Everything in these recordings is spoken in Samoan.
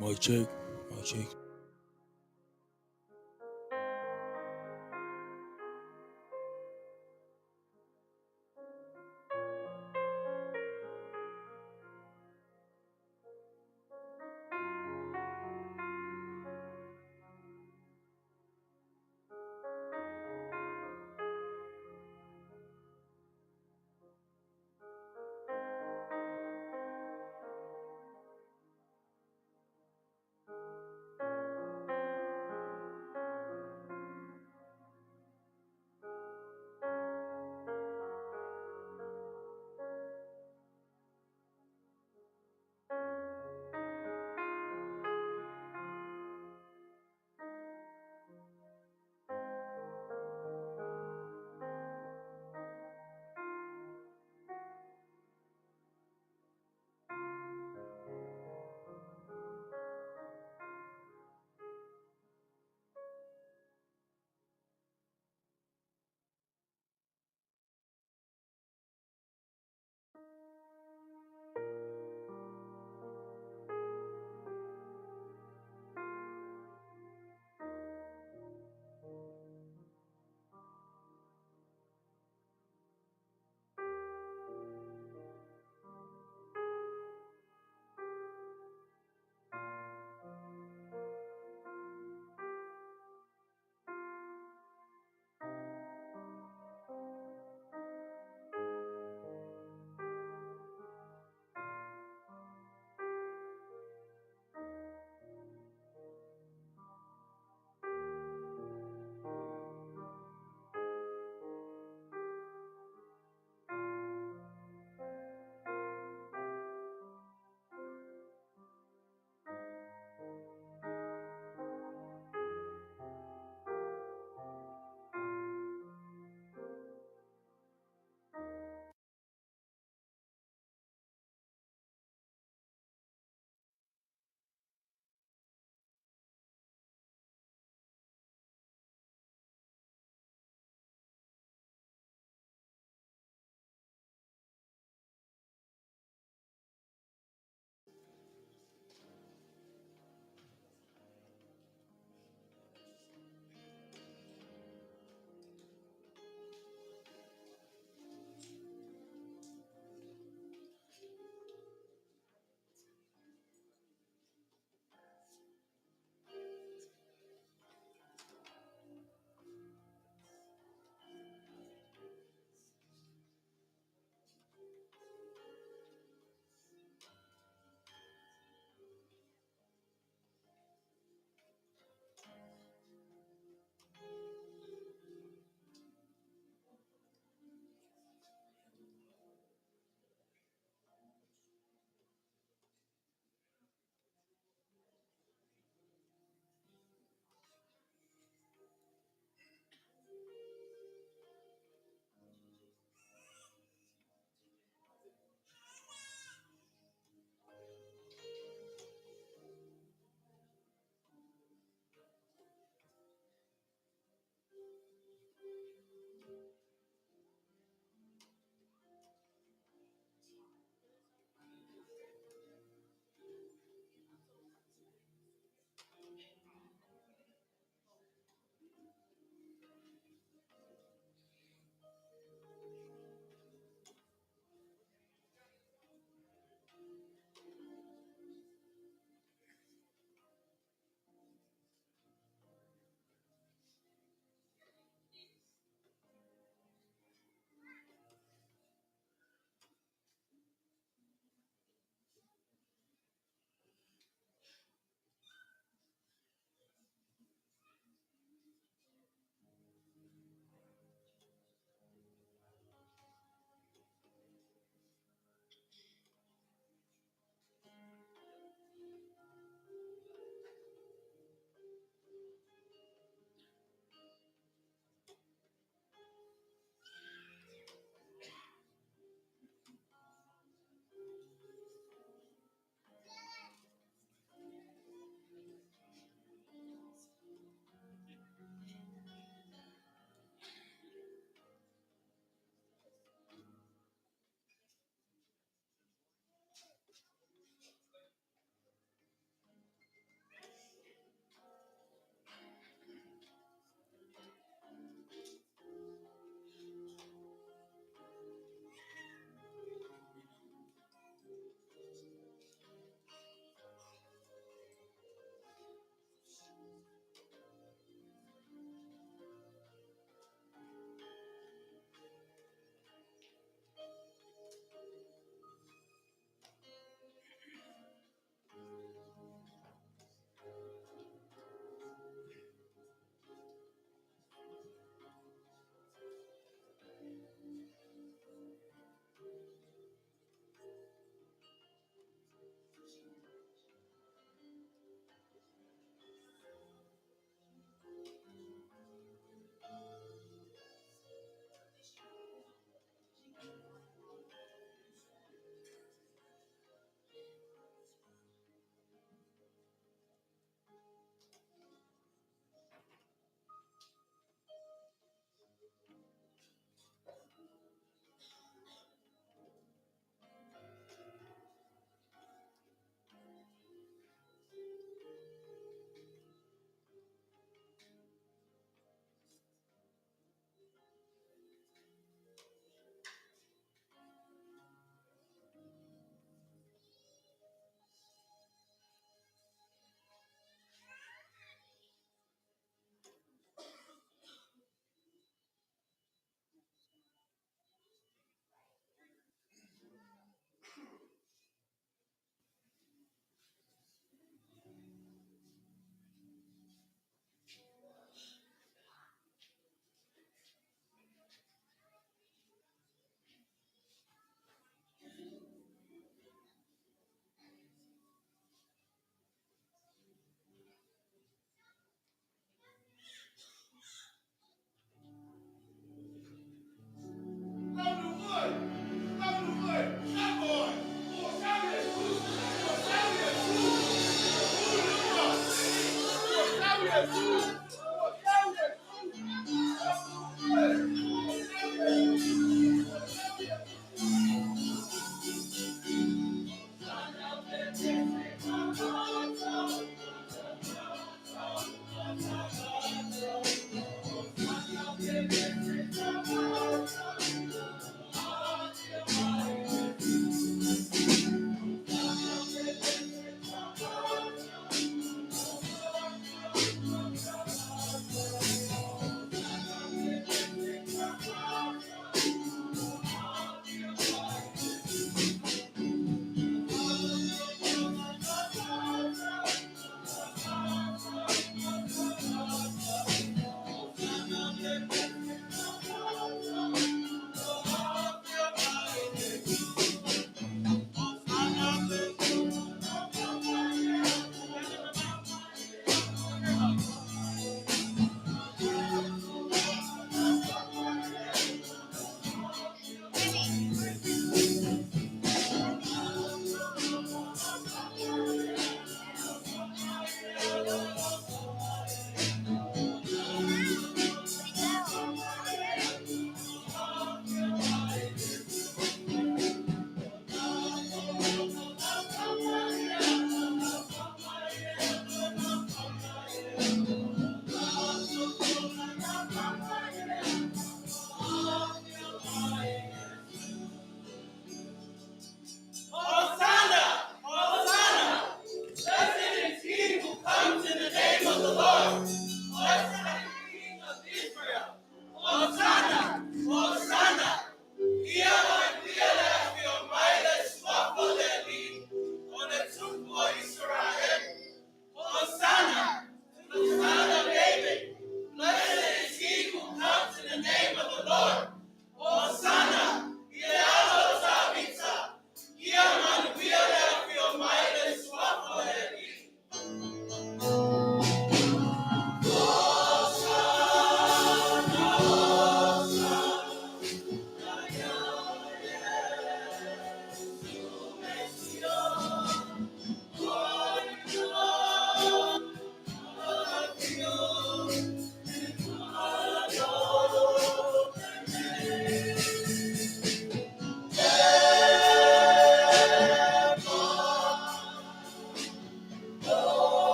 Mic check, mic check.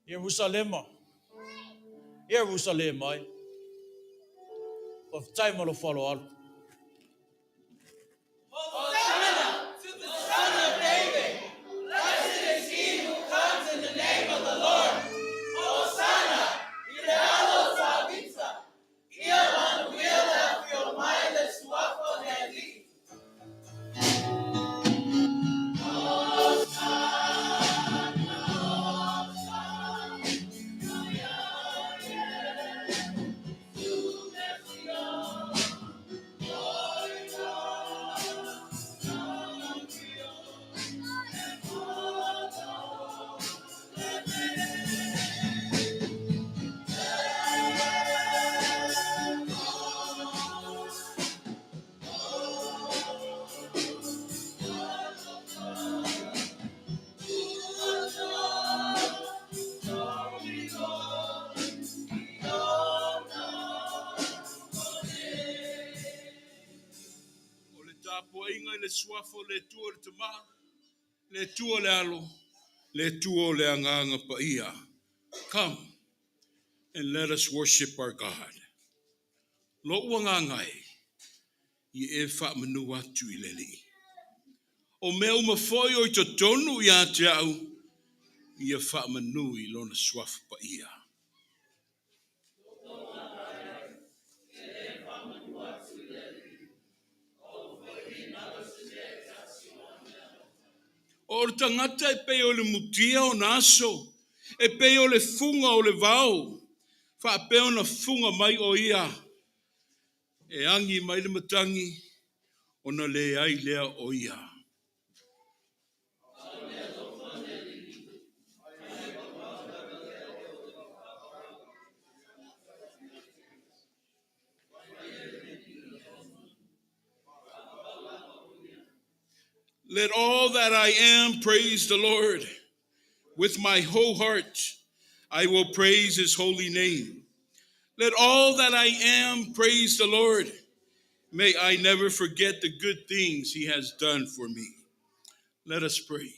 Ierusalema, Ierusalema e. Faafetai ma lou faaaloalo. Hosanna to the Son of David! Blessed is he who comes in the name of the Lord! Hosanna i le Alo o Tavita! Ia manuia le afio mai le Suafa o le Alii! O le tapuaiga i le Suafa o le Atua le Tama, le Atua le Alo, le Atua o le Agaga Paia. Come and let us worship our God. Lou agaga e, ia e faamanu atu i le Alii. O mea uma foi o i totonu ia te au, ia faamanu i Lona Suafa Paia. O le tagata e pei o le mutia ona aso, e pei o le fuga o le vao, faapea ona fuga mai o ia, e agi mai le matagi, ona leai lea o ia. Let all that I am praise the Lord. With my whole heart, I will praise his holy name. Let all that I am praise the Lord. May I never forget the good things he has done for me. Let us pray.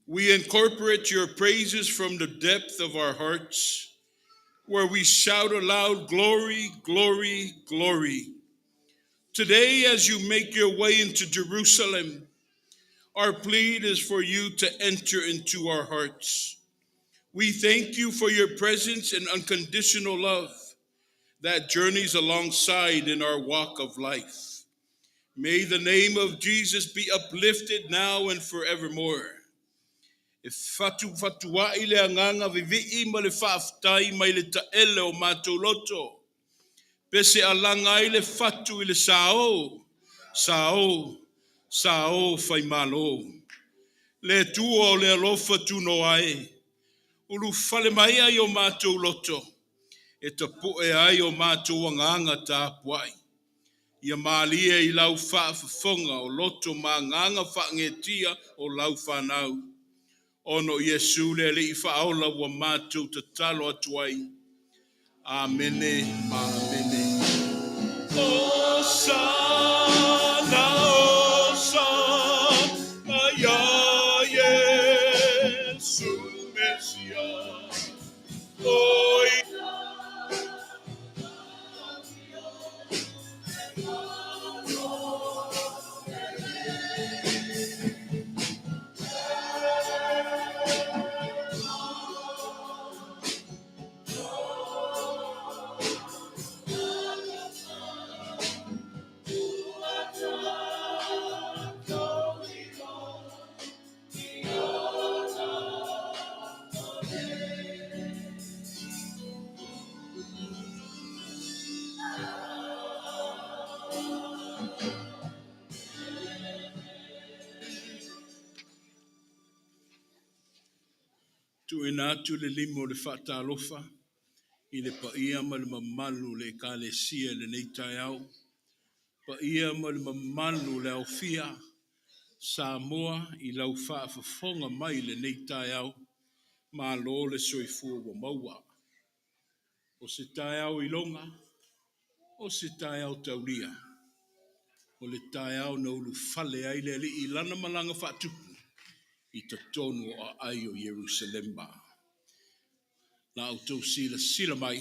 We incorporate your praises from the depth of our hearts, where we shout aloud, Glory, glory, glory. Today, as you make your way into Jerusalem, our plea is for you to enter into our hearts. We thank you for your presence and unconditional love that journeys alongside in our walk of life. May the name of Jesus be uplifted now and forevermore. E fatufatuaʻi le agaga vivii ma le faafetai mai le taele o matou loto. Pese alaga ai le fatu i le sao, sao, sao faimalo. Le Atua o le alofa tunoa e, ulufale mai ai o matou loto, e tapuʻe ai o matou agaga tapuai. Ia malie i lau faafofoga o loto ma agaga faagetia o lau fanau. Ona o Iesu le Alii Faaola ua matou tatalo atu ai. Amene ma amene. Hosana, Hosana, ia Iesu Mesia. Oi. Tuuina atu le lima o le faatalofa i le paia ma le mamalu o le Ekalesia i lenei taeao, paia ma le mamalu o le aofia Samoa i lau faafofoga mai i lenei taeao, malo le soifua ua maua. O se taeao iloga, o se taeao taulia, o le taeao na ulufale ai le Alii i lana malaga faatupu i totonu o aai o Ierusalema. La outou silasila mai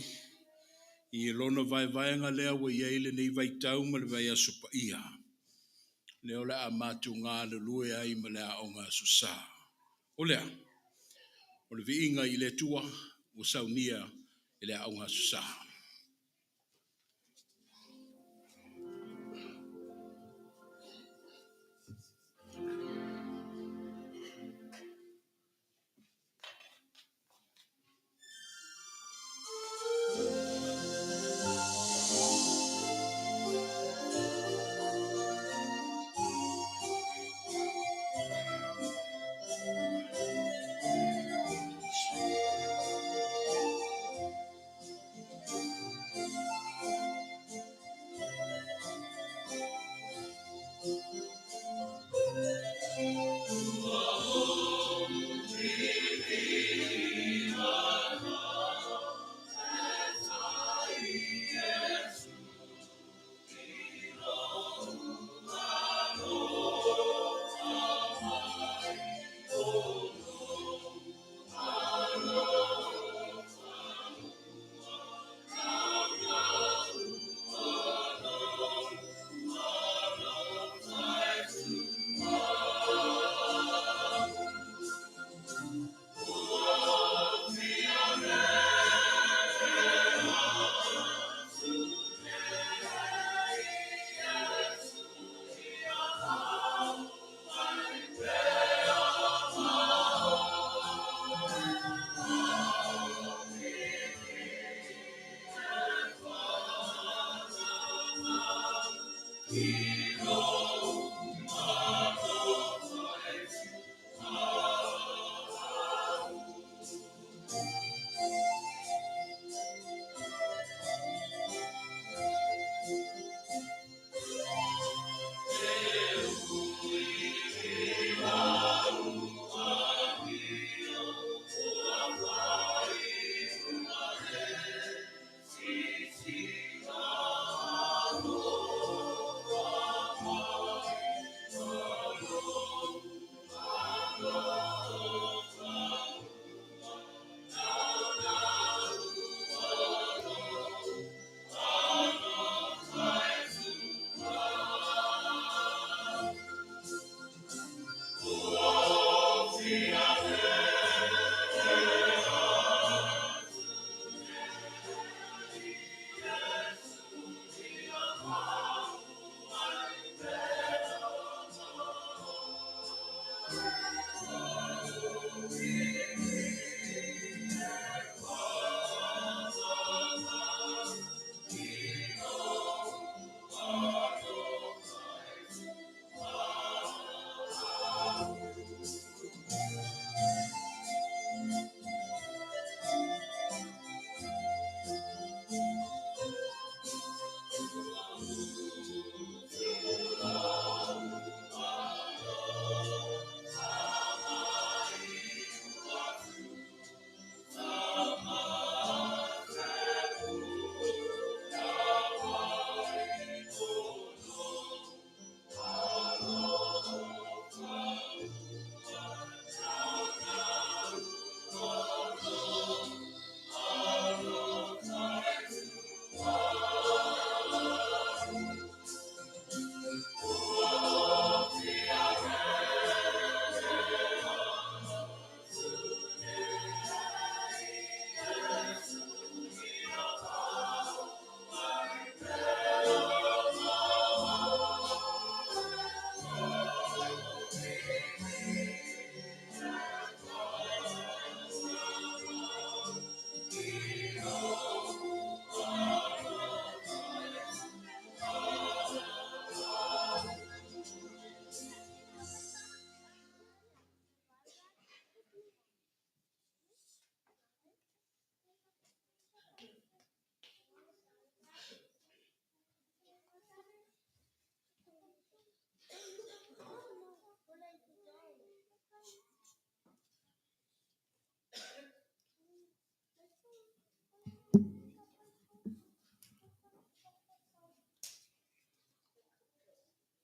i lona vaevaega lea ua i ai lenei vaitau ma le vaiaso paia, lea o le a matou galulue ai ma le Aoga Aso Sa. O lea, o le viiga i le Atua ua saunia e le Aoga Aso Sa.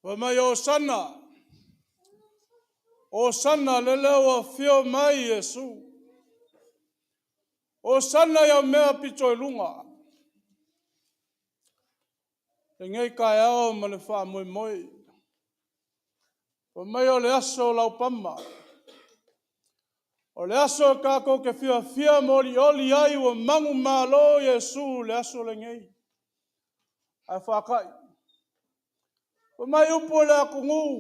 Fai mai, Hosana, Hosana, lele ua afio mai Iesu. Hosana i mea pito i luga. Lenei taeao ma le faamoemoe. Fai mai o le aso o laupama. O le aso e tatou te fiafia ma olioli ai ua manumalo Iesu i le aso lenei. Ae faata'i, fai mai upu o le atunuu,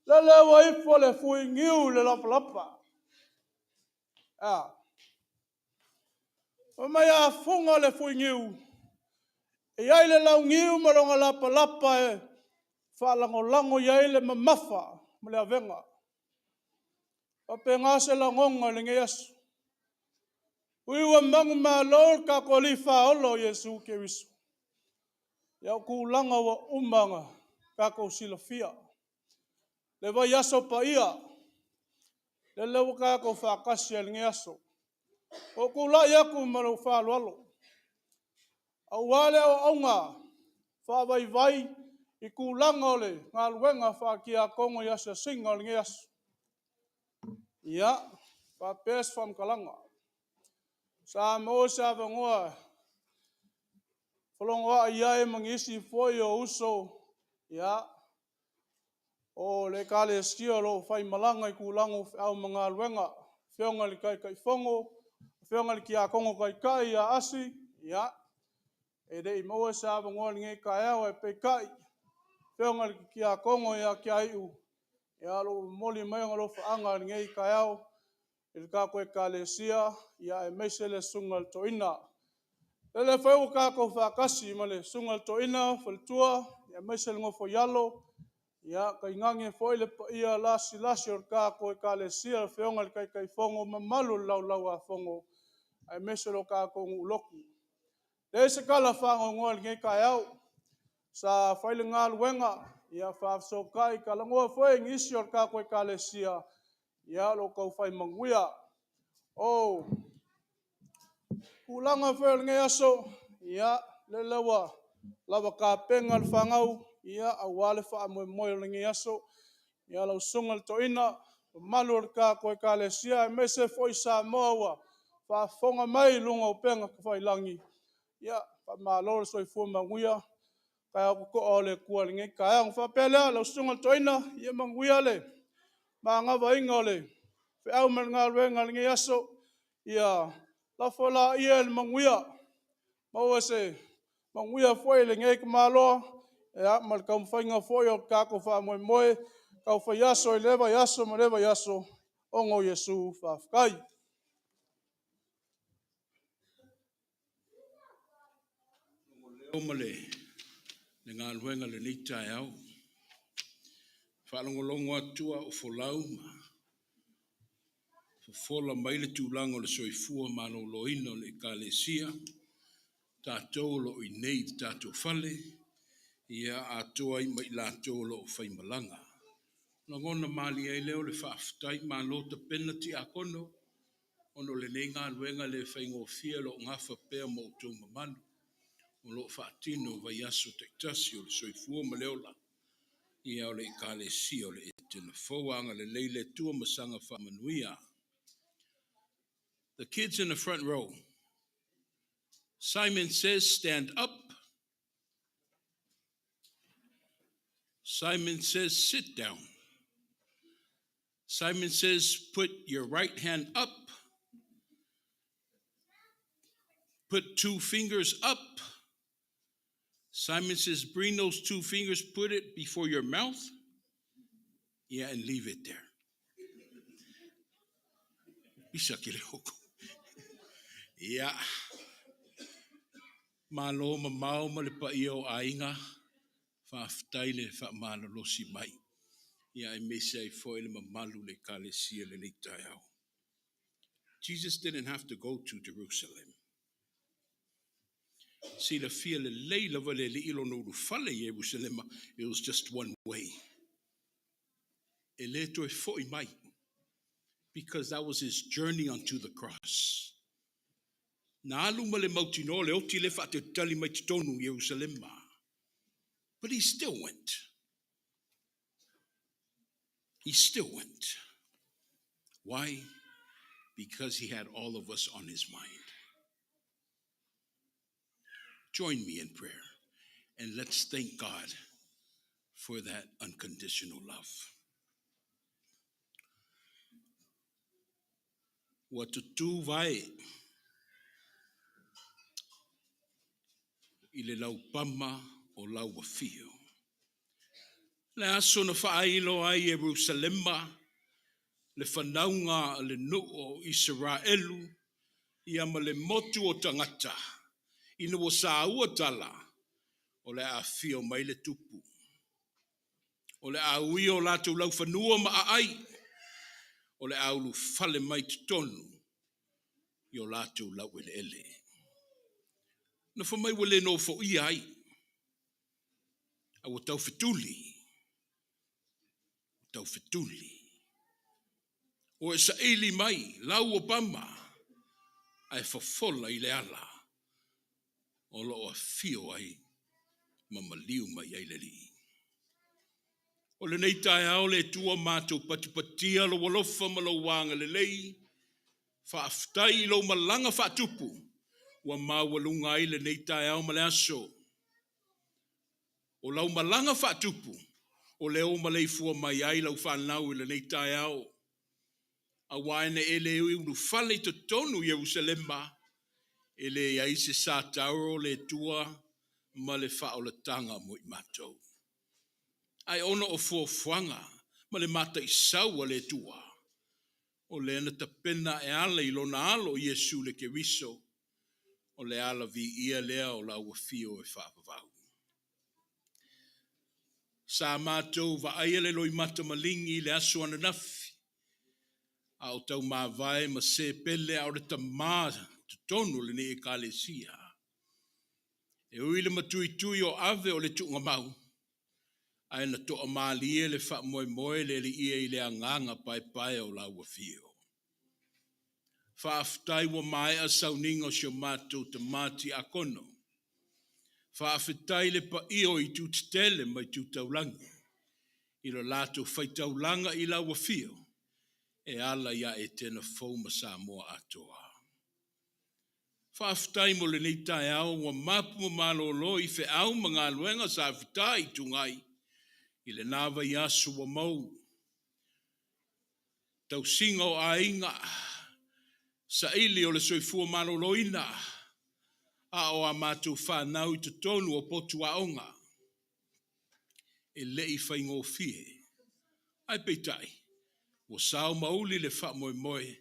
lele ua ifo le fuiniu i le lapalapa. A. Fai mai a fuga le fuiniu, e i ai le launiu ma lona lapalapa e faalagolago i ai le mamafa ma le avega. E faapena se lagona i lenei aso. Ui ua manumalo le tatou Alii Faaola o Iesu Keriso, ia o tulaga ua uma ona tatou silafia. Le vaiaso paia, lele ua tatou faatasi ai i lenei aso. Ua ou tulai atu ma lou faaaloalo, aua le auaunaga faavaivai i tulaga o le galuega faatiakono i asiasiga o lenei aso. Ia, faapea se faamatalaga, sa maua se avanoa e feiloai ai ma nisi foi o uso, ia, o le Ekalesia o lo o faimalaga i tulaga o feau ma galuega, afioga i le Taitaifono, afioga i le Tiakono Taitai ia Asi, ia, e le i maua se avanoa i lenei taeao, ae peitai, le afioga i le Tiakono ia Teaiu, o lo o momoli mai ona alofaaga i lenei taeao i le tatou Ekalesia, aemaise le susuga i le Toeaina. O lele foi ua tatou faatasi ma le susuga i le toeaina, faletua, aemaise le nofo a alo, tainane foi le paia lasilasi o le tatou Ekalesia, le afioga i le Taitaifono ma le mamalu o le Laulau a Fono, aemaise lo tatou nuu lotu. E leai se tala faanoanoa i lenei taeao, sa fai le galuega, faafesootai, talanoa foi i nisi o le tatou Ekalesia, o lo o tau fai manuia. O tulaga foi o lenei aso, ia, lele ua lava tapena le fanau aua le faamoemoe o lenei aso. Lau Susuga i le Toeaina, le mamalu o le tatou Ekalesia, aemaise foi Samoa ua faafofoga mai i luga o upega tafailagi, ia faamalo le soifua manuia, taeao totoa o le Atua i lenei taeao. Ona faapea lea, lau Susuga i le Toeaina, ia manuia le magavaina o le feau ma le galuega i lenei aso. Ia lafo laia i le manuia, maua se manuia foi e lenei tamaloa ma le taumafaiga foi o le tatou faamoemoe taufaiaso i lea vaiaso ma lea vaiaso, ona o Iesu. Faafetai. Leo ma le galuega i lenei taeao. Faalogologo atu a o folau ma fofola mai le tulaga o le soifua maloloina o le Ekalesia, tatou o lo o i inei i le tatou fale, ia atoa ai ma i latou o lo o faimalaga. Lagona malie ai lea o le faafetai, malo tapena tiakono, ona o lenei galuega e le faigofie, o lo o nafa pea ma outou mamalu o lo o faatino vaiaso taitasi o le soifua ma le ola ia o le Ekalesia o le Etena Fou. Agalelei le Atua ma saga faamanuia. The kids in the front row. Simon says, stand up. Simon says, sit down. Simon says, put your right hand up. Put two fingers up. Simon says, bring those two fingers, put it before your mouth. Yeah, and leave it there. Bisa ke le hoko. Yeah. Malo mamao ma le paia o aiga, faafetai le faamalolosi mai. Ia aemaise ai foi le mamalu le Ekalesia lenei taeao. Jesus didn't have to go to Jerusalem. Silafia lelei lava le Alii lona ulufale i Ierusalema. It was just one way. E le toe foi mai. Because that was his journey onto the cross. Na alu ma le mautinoa le oti le faatetali mai totonu i Ierusalema. But he still went. He still went. Why? Because he had all of us on his mind. Join me in prayer and let's thank God for that unconditional love. Ua tutū vae i le laupama o lau afio. Le aso na faailo ai Ierusalema le fanauga a le nuu o Isaraelu ia ma le motu o tagata, ina ua saua tala, o le a afio mai le tupu. O le a uia o latou laufanua ma aai, o le a ulufale mai totonu i o latou laueleele. Na fai mai ua le nofoia ai, a ua taufetuli, taufetuli. Ua e saili mai lau o pama, ae fofola i le ala o lo o afio ai ma maliu mai ai le Alii. O lenei taeao le Atua matou patipatia lou alofa ma lou agalelei, faafetai i lou malaga faatupu ua maualuga ai lenei taeao ma le aso. O lau malaga faatupu, o lea ua maleifua mai ai lau fanau i lenei taeao. Aua ina e le ulufale i totonu Ierusalema, e leai se sa tauro le Atua ma le faaolataga mo i matou. Ae ona o fuafuaga ma le mataisau a le Atua, o lea na tapena e ala i lona alo Iesu le Keriso, o le ala viia lea o lau afio e faavavau. Sa matou vaaia le loimata maligi i le aso ananafi, a o taumavae ma se pele a o le tamā totonu o lenei ekalesia. E ui le matuitui o ave o le tuugamau, ae na toamalie le faamoemoe le Alii e i le agaga paepae o lau afio. Faafetai ua maea sauniga o si o matou tamā tiakono. Faafetai le paia o itu tetele ma itu taulagi i lo latou faitaulaga i lau afio e ala ia Etena fou ma Samoa atoa. Faafetai mo lenei taeao ua mapu ma malolo i feau ma galuega sa fitaituga ai i lena vaiaso ua mou. Tausiga o aiga, saili o le soifua maloloina, a o a matou fanau i totonu o potu aoga. E le i faigofie, ae peitai, ua sao ma uli le faamoemoe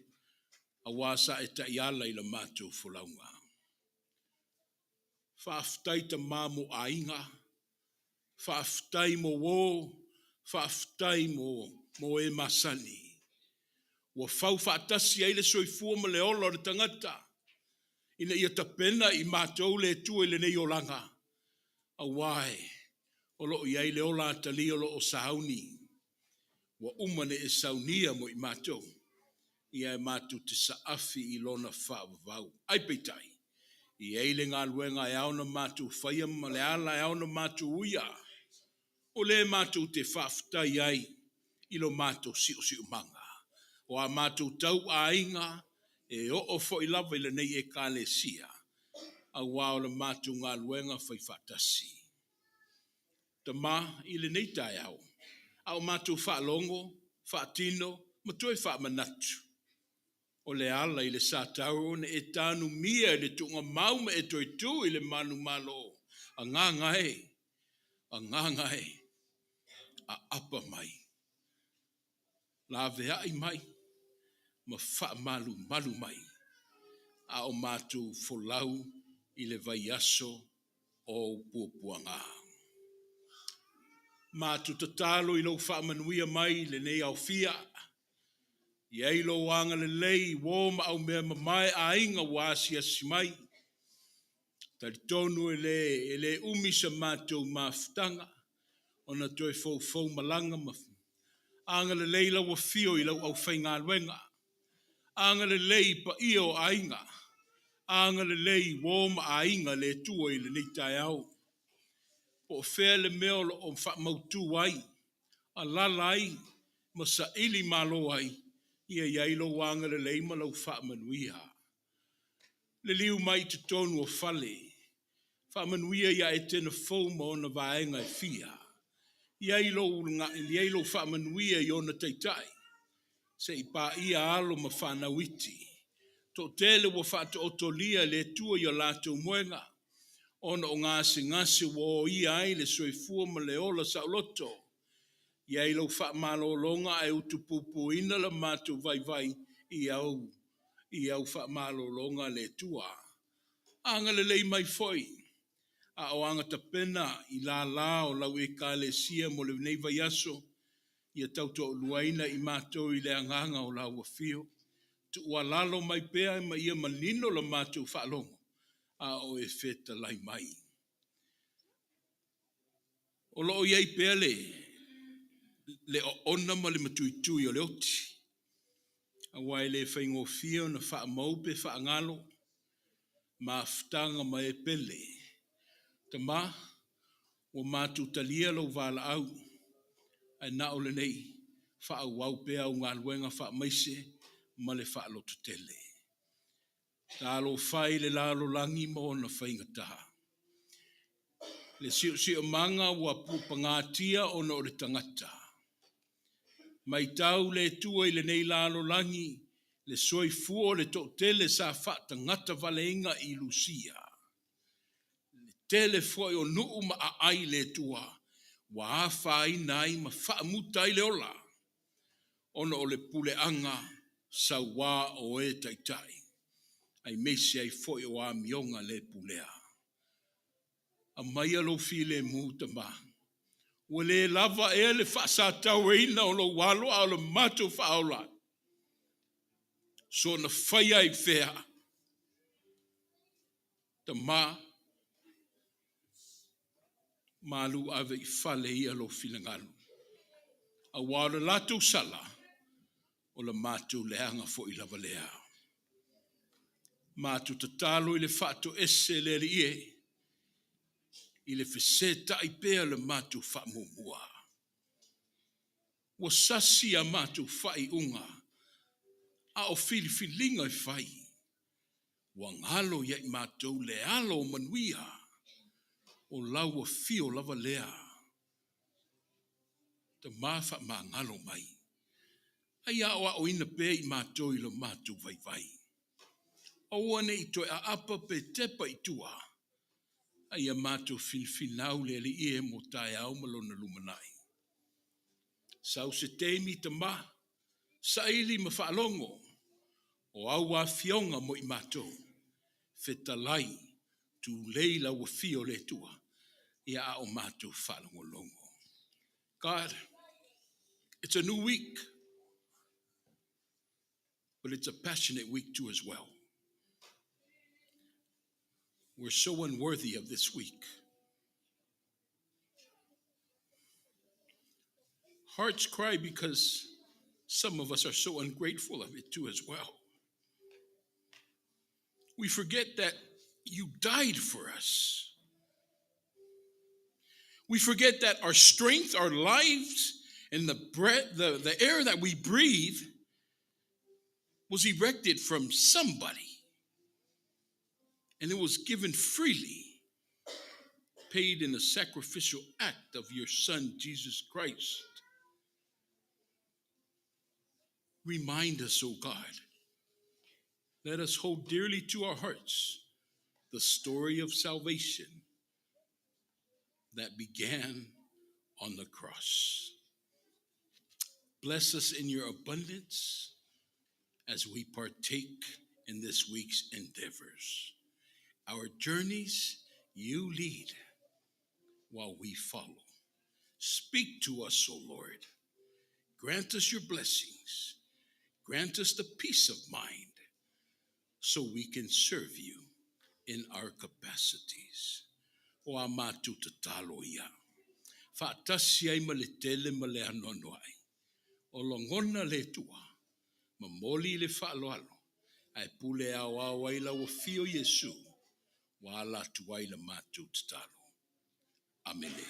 aua sa e taiala i la matou folauga. Faafetai tamā mo aiga, faafetai mo uō, faafetai mo e masani. Ua fau faatasi ai le soifua ma le ola o le tagata, ina ia tapena i matou le Atua i lenei olaga, aua e o lo o i ai le ola atalia o lo o sauni. Ua uma ona e saunia mo i matou, ia e matou te saafi i lona faavavau. Ai peitai, e i ai le galuega e ao ona matou faia ma le ala e ao ona matou uia, o lea matou te faafetai ai i lo matou siosiomaga. O a matou tau aiga e oo foi lava i lenei ekalesia, aua o le matou galuega fai faatasi. Tama i lenei taeao, a o matou faalogo, faatino ma toe faamanatu, o le ala i le sa tauro na e tanumia i le tuugamau ma e toe tu i le manumalo, agaga e, agaga e, aapa mai, laveai mai, ma faamalumalu mai, a o matou folau i le vaiaso o puapuaga. Matou tatalo i lou faamanuia mai i lenei aofia, i ai lou agalelei uō ma aumea mamae aiga ua asiasi mai. Talitonu e le umi sa matou mafutaga, ona toe foufou malaga ma agalelei lau afio i lau aufaigaluega, agalelei i paia o aiga, agalelei uō ma aiga le Atua i lenei taeao. Po o fea le mea o lo o faamautu ai, alala ai, ma saili malo ai, Ia i ai lou agalelei ma lau faamanuia. Liliu mai i totonu o fale, faamanuia ia Etena fou ma ona vaega e fia. I ai lou, i ai lou faamanuia i ona taitai, se i paia alo ma fanau iti. Toatele ua faataotolia e le Atua i o latou moega, ona o gasegase ua oia ai le soifua ma le ola saoloto. I ai lau faamalologa ae utupupuina la matou vaivai i au i au faamalologa a le Atua. Agalelei mai foi a o agatapena i lala o lau ekalesia mo lenei vaiaso, ia tautoaluaina i matou i le agaga o lau afio. Tuualalo mai pea ma ia manino la matou faalogo, a o e fetalai mai. O lo o i ai pea le le oona ma le matuitui o le oti, aua e le faigofie ona faamau pe faagalo mafutaga ma e pele. Tama, ua matou talia lou valaau, ae na o lenei faaauau pea au galuega faamaise ma le faalototele. Talofa e i le lalolagi ma ona faigata. Le siosiomaga ua pagatia ona o le tagata. Matau le Atua i lenei lalolagi le soifua o le toatele sa faatagata valeina i Lusia. Le tele foi o nuu ma aai le Atua ua afaina ai ma faamuta ai le ola ona o le puleaga sauā o e taitai, aemaise ai foi o amioga le pulea. Aumaia lou filemu, Tama. Ua le lava ea le faasatauaina o lou alo a o le matou faaola. Soona fai ai fea. Tama, malu ave i fale ia lou finagalo. Aua o le latou sala, o le matou leaga foi lava lea. Matou tatalo i le faatoese le Alii e, i le fesetai pea le matou faamuamua. Ua sasi a matou faaiuga, a o filifiliga e fai, ua galo ia i matou le alo o manuia, o lau afio lava lea. Tama faamagalo mai. Ai aoaoina pea i matou i lo matou vaivai. Aua ne i toe aapa pe tepa i tua, a ia matou finafinau le Alii e mo taeao ma lona lumanai. Sau se taimi, Tama, saili ma faalogo, o au afioga mo i matou, fetalai, tulei lau afio le Atua, ia a o matou faalogologo. God, it's a new week, but it's a passionate week too as well. We're so unworthy of this week. Hearts cry because some of us are so ungrateful of it too as well. We forget that you died for us. We forget that our strength, our lives, and the breath, the air that we breathe was erected from somebody. And it was given freely, paid in the sacrificial act of your Son, Jesus Christ. Remind us, O God. Let us hold dearly to our hearts the story of salvation that began on the cross. Bless us in your abundance as we partake in this week's endeavors. Our journeys you lead while we follow. Speak to us, O Lord. Grant us your blessings. Grant us the peace of mind so we can serve you in our capacities. O a matou tatalo ia. Faatasi ai ma le tele ma le anoanoai. O lagona le Atua, momoli le faaaloalo, ae pule aoao ai lau afio Iesu, ua ala atu ai la matou tatalo. Amene.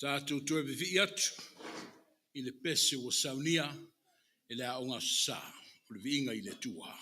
Tatou toe vivii atu. i le pese ua saunia e le Aoga Aso Sa, o le viiga i le Atua.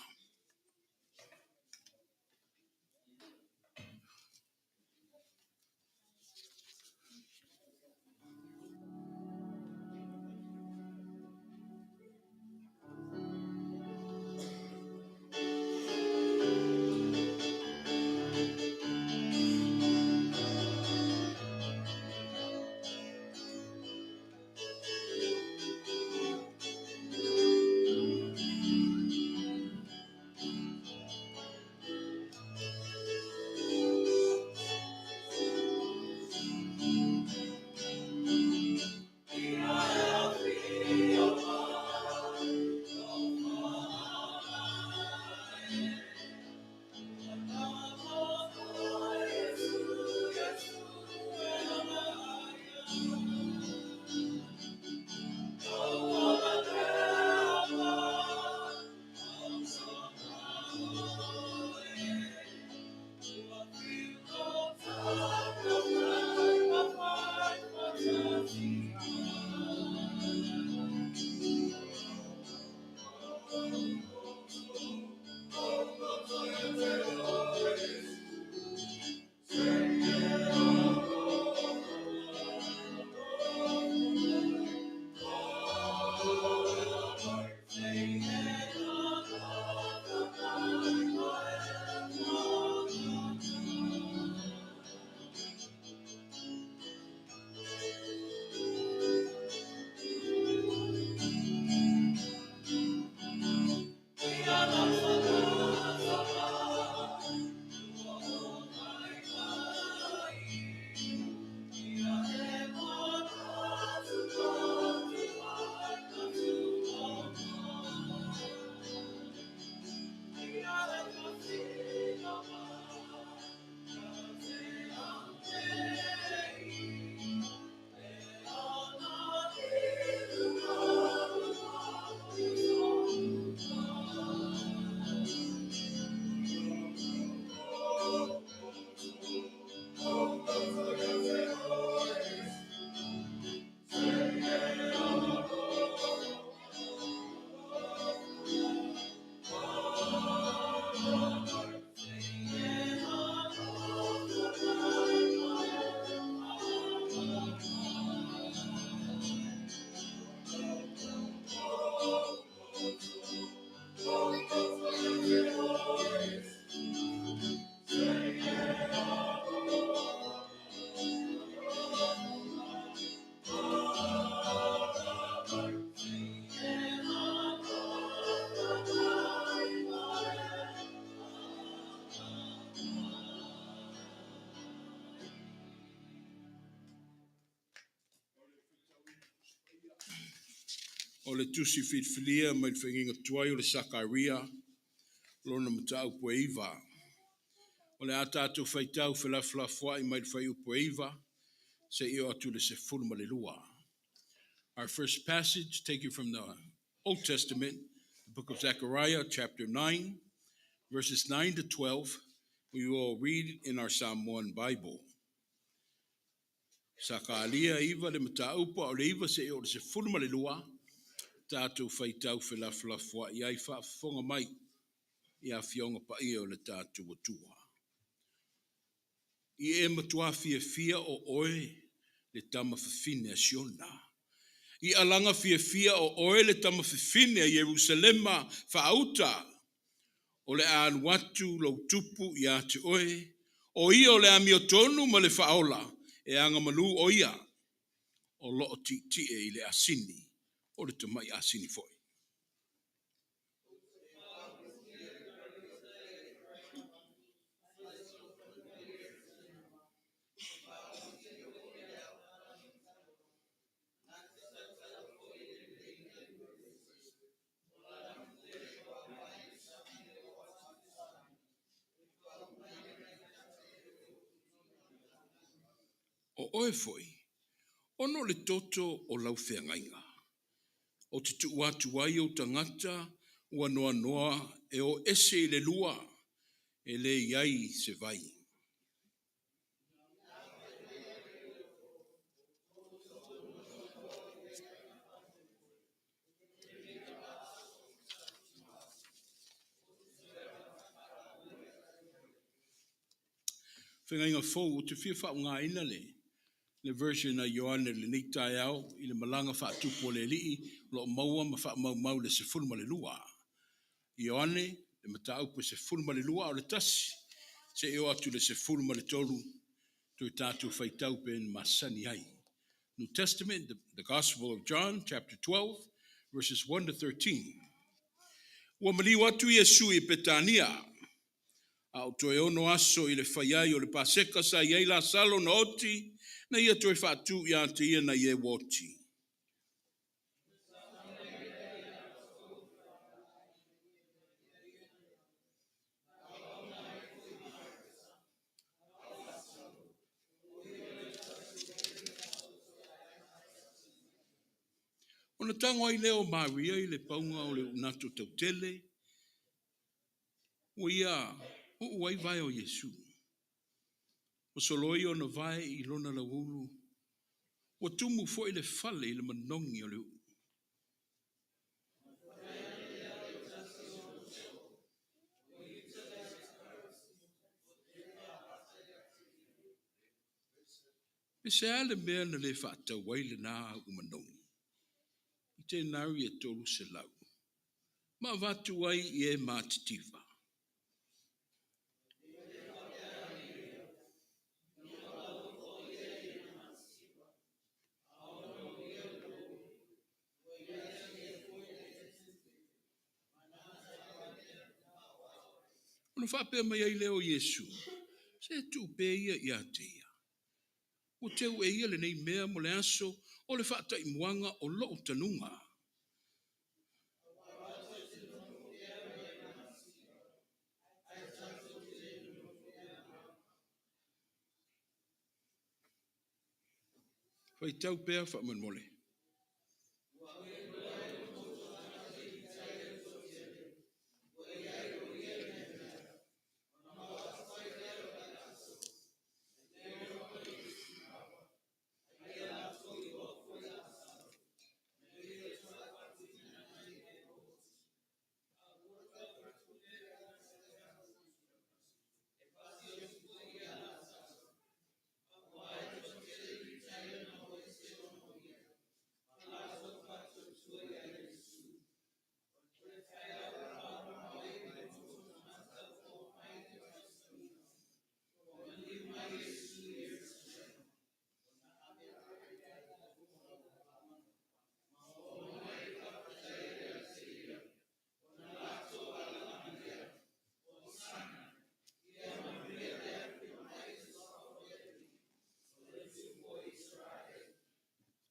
O le tusi filifilia mai le faiga tuai o le Sakaria, lona mataupu e 9. O le a tatou faitau felafolafoai mai le fuaiupu e 9, seia oo atu i le 12. Our first passage taken from the Old Testament, the book of Zechariah, chapter 9, verses 9 to 12. We will read in our Samoan Bible. Sakaria 9 le mataupu o le 9 seia oo i le 12, tatou faitau felafolafoai ai faafofoga mai i afioga paia o le tatou Atua. I e matua fiafia o oe le tama fafine a Siona. I alaga fiafia o oe le tama fafine a Ierusalema faauta. O le a alu atu lou tupu ia te oe. O ia o le amiotonu ma le faaola e agamalu o ia. O loo tietie i le asini, o le tamai asini foi. O oe foi, ona o le toto o lau feagaiga, o te tuu atu ai ou tagata ua noanoa e o ese i le lua, e le i ai se vai. Feagaiga Fou, ou te fia faaaogaina le le version a Ioane i lenei taeao i le malaga faatupu a le Alii o lo o maua ma faamaumau i le 12. Ioane, le mataupu e 12 a o le 1 seia oo atu i le 13, toe tatou faitau pei ona masani ai. New Testament, the Gospel of John, chapter 12, verses 1 to 13. Ua maliu atu Iesu i Petania, a o toe 6 aso i le fai ai o le Paseka, sa i ai Lasalo na oti, na ia toe faatū ia te ia nai e ua oti. Ona tago ai lea o Maria i le pauga o le unato tautele, ua ia uu ai vae o Iesu. Ma soloi ona vae i lona lauulu, ua tumu foi le fale i le manogi o le uu. Pe se a le mea na le faatau ai lena uu manogi i tenari e 300, ma avatu ai i e matitiva. Ona faapea mai ai lea o Iesu, se tuu pea ia ia te ia. Ua teu e ia lenei mea mo le aso o le faataimuaga o lou tanuga. Faitau pea faamolemole.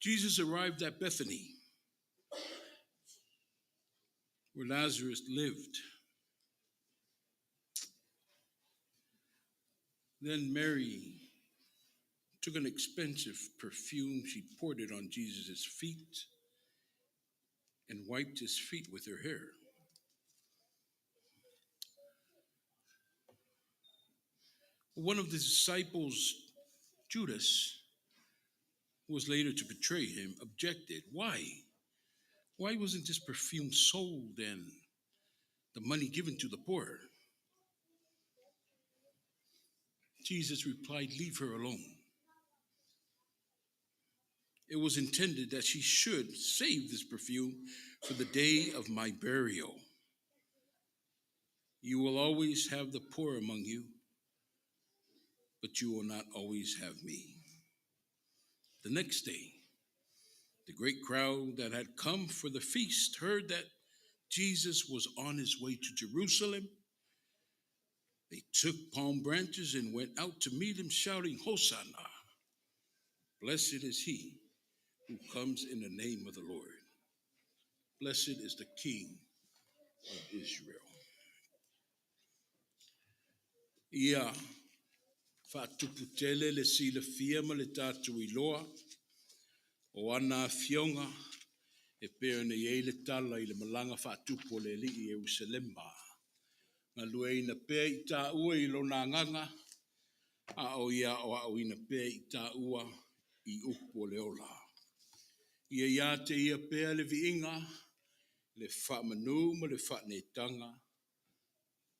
Jesus arrived at Bethany, where Lazarus lived. Then Mary took an expensive perfume. She poured it on Jesus' feet and wiped his feet with her hair. One of the disciples, Judas, who was later to betray him, objected. Why? Why wasn't this perfume sold and the money given to the poor? Jesus replied, Leave her alone. It was intended that she should save this perfume for the day of my burial. You will always have the poor among you, but you will not always have me. The next day, the great crowd that had come for the feast heard that Jesus was on his way to Jerusalem. They took palm branches and went out to meet him, shouting, Hosanna! Blessed is he who comes in the name of the Lord. Blessed is the King of Israel. Ia faatuputele le silafia ma le tatou iloa o ana afioga e pei ona i ai le tala i le malaga faatupu o le Alii i Ierusalema. Galueaiina pea i taua i lona agaga, a o ia aoaoina pea i taua i upu o le ola. Ia ia te ia pea le viiga, le faamanu ma le faanetaga.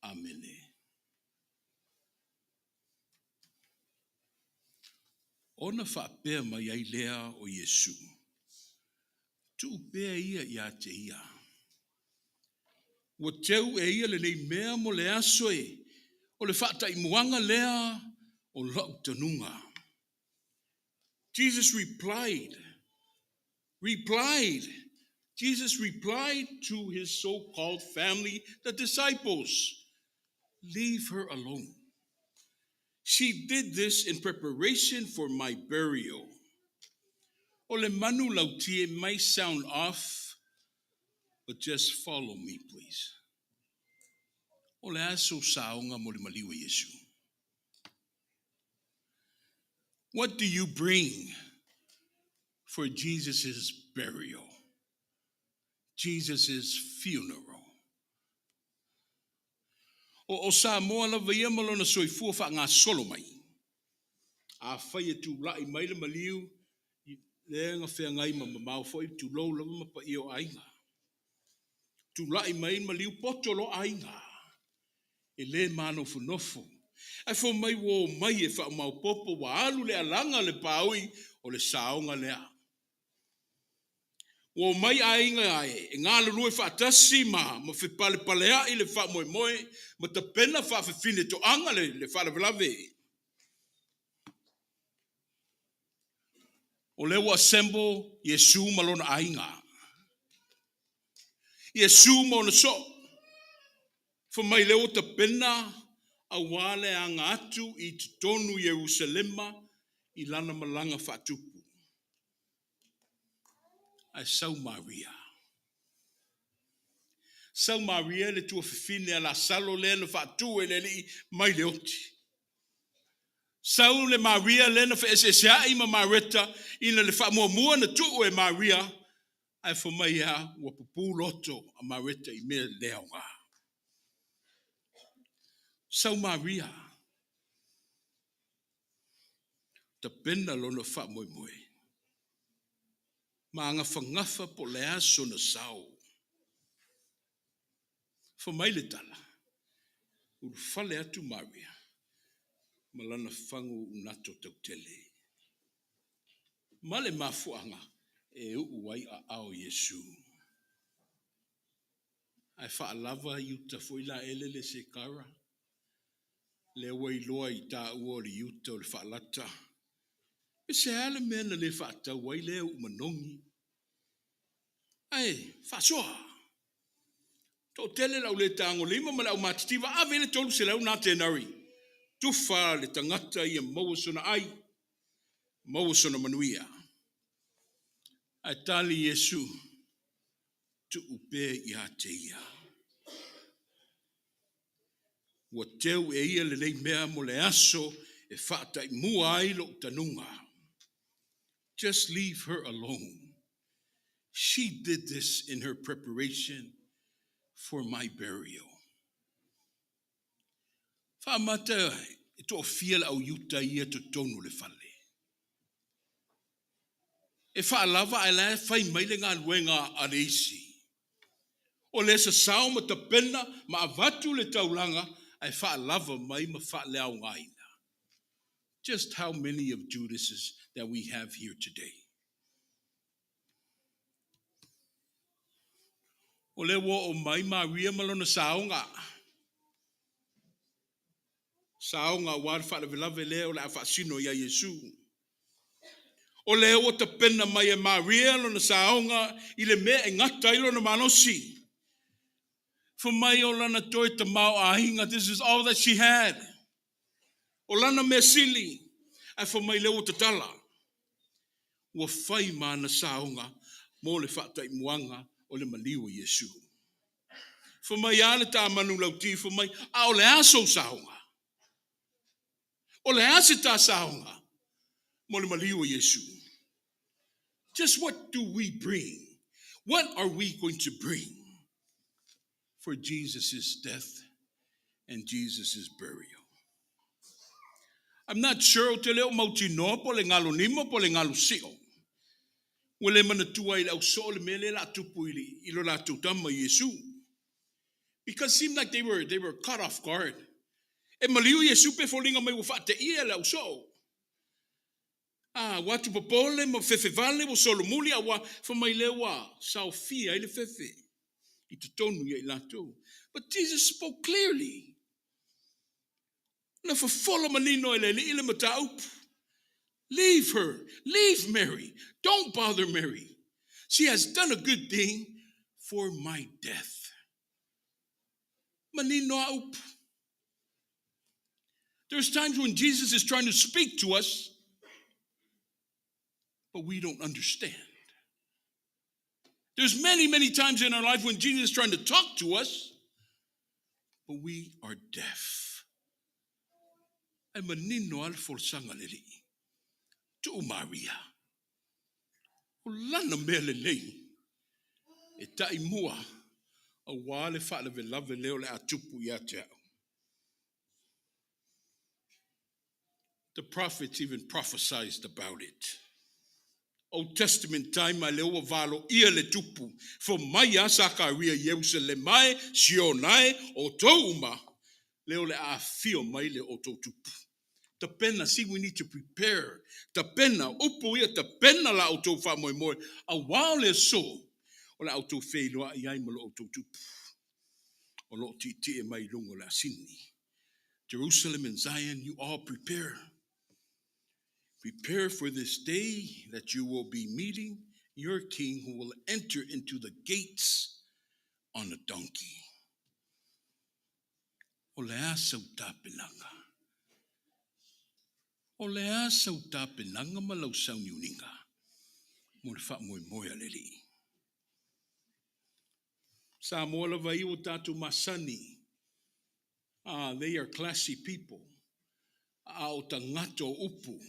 Amene. Ona faapea mai ai lea o Iesu, Tuu pea ia ia te ia. Ua teu e ia lenei mea mo le aso e o le faataimuaga lea o lou tanuga. Jesus replied, replied, Jesus replied to his so-called family, the disciples, Leave her alone. She did this in preparation for my burial. O le manu lauti, it may sound off, but just follow me, please. O le a sou saoga mo le maliu o Iesu? What do you bring for Jesus' burial? Jesus' funeral? O, o Samoa lava ia ma lona soifua faagasolo mai. Afai e tulai mai le maliu, lea na feagai ma mamao foi, tulou lava ma paia o aiga. Tulai mai le maliu, poto loa aiga. E le manofonofo. Ae fai mai ua omai e faamaopoopo, ua alu le alaga le paui o le saoga lea. Ua omai aiga e galulue faatasi ma fepalepaleai le faamoemoe ma tapena faafefine toaga le faalavelave. O lea ua assemble Iesu ma lona aiga. Iesu ma ona soo. Fai mai lea ua tapena aua le aga atu i totonu Ierusalema i lana malaga faatupu. Ae sau Maria. Sau Maria le tuafafine a Lasalo lea na faatu e le Alii mai le oti. Sau le Maria lea na feeseeseai ma Mareta ina le faamuamua na tuu e Maria, ae fai mai a ua pupū loto a Mareta i mea le aoga. Sau Maria, tapena lona faamoemoe. Ma agafagafa po o le a sona sao. Fai mai le tala, ulufale atu Maria ma lana fagu unato tautele. Ma le mafuaaga e uu ai aao Iesu. Ae faalava Iuta foi la elele se kara. Lea ua iloa i taua o le Iuta o le faalata. E se a le mea na le faatau ai lea uu manogi. Ae faasoa. Toatele le au le tagolima ma le au matitiva, ave le 300 na tenari. Tufa le tagata ia maua sona ai, maua sona manuia. Ae tali Iesu, tuu pea ia te ia. Ua teu e ia lenei mea mo le aso e faataimua ai lou tanuga. Just leave her alone. She did this in her preparation for my burial. Faamata e toafia le au Iuta ia totonu le fale. E faalava ae la e fai mai le galuega a le isi. O le sasao ma tapena ma avatu le taulaga ae faalava mai ma faaleaogaina. Just how many of Judases that we have here today? O le ua o mai Maria ma lona saoga. Saoga aua le faalavelave lea o le a faasino ia Iesu. O lea ua tapena mai e Maria lona saoga i le mea e gata ai lona malosi. Fai mai o lana toe tamaoaiga, this is all that she had. O lana mea sili, ae fai mai lea ua tatala. Ua fai ma ana saoga mo le faataimuaga o le maliu o Iesu. Fai mai a le tamanu lauti, fai mai, a o le a sou saoga? O le a se tā saoga mo le maliu o Iesu? Just what do we bring? What are we going to bring for Jesus' death and Jesus' burial? I'm not sure o te leo mautinoa po le galo nimo po le galo sio. Ua le manatua i le au soo le mea le la tupu i lo latou tama Iesu. Because it seemed like they were caught off guard. E maliu Iesu pe foliga mai ua faateia le au soo. A, ua atu popole ma fefe vale ua solomuli a ua fai mai lea ua saofia ai le fefe i totonu ia i latou. But Jesus spoke clearly. Na fofola manino e le Alii le mataupu. Leave her. Leave Mary. Don't bother Mary. She has done a good thing for my death. Manino a upu. There's times when Jesus is trying to speak to us, but we don't understand. There's many, many times in our life when Jesus is trying to talk to us, but we are deaf. Ae manino a le folasaga a le Alii. Tuu Maria. O lana mea lelei e ta'i mua auā le faalavelave lea o le a tupu ia te au. The prophets even prophesied about it. Old Testament time a lea ua valoia le tupu fo mai a Sakaria i Ierusalema e, Siona e, outou uma, lea o le a afio mai le outou tupu. Tapena, see we need to prepare. Tapena, upu ia tapena la outou faamoemoe, auā o le aso o le a outou feiloai ai ma lo outou tupu o lo o tietie mai i luga o le asini. Jerusalem and Zion, you all prepare. Prepare for this day that you will be meeting your king who will enter into the gates on a donkey. O le a sau tapenaga? O le a sau tapenaga ma lau sauniuniga mo le faamoemoe a le Alii? Samoa lava ia ua tatou masani. Ah, they are classy people. A o tagata o upu,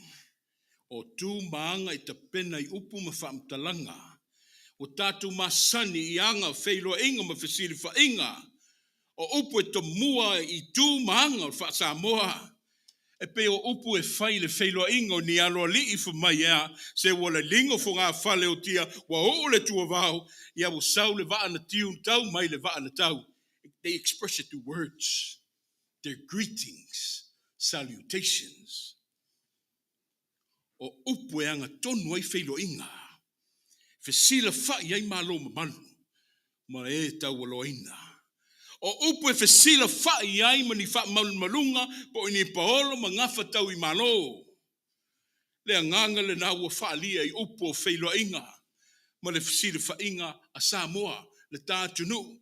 o tu ma aga i tapena i upu ma faamatalaga. Ua tatou masani i aga feiloaiga ma fesilafaiga o upu e tomua i tu ma aga o le faa-Samoa. E pei o upu e fai i le feiloaiga o ni aloalii fai mai ea, se ua laligo fogafale o tia, ua oo le tuavao, ia ua sau le vaa na tiu tau mai le vaa na tau. They express it through words, their greetings, salutations. O upu e agatonu ai feiloaiga, fesilafai ai malo mamalu ma e taualoaina. O upu e fesilafai ai ma ni faamalumaluga po o ni paolo ma gafa tau i malo. Le agaga lena ua faaalia i upu o feiloaiga ma le fesilafaiga a Samoa, le ta atunuu.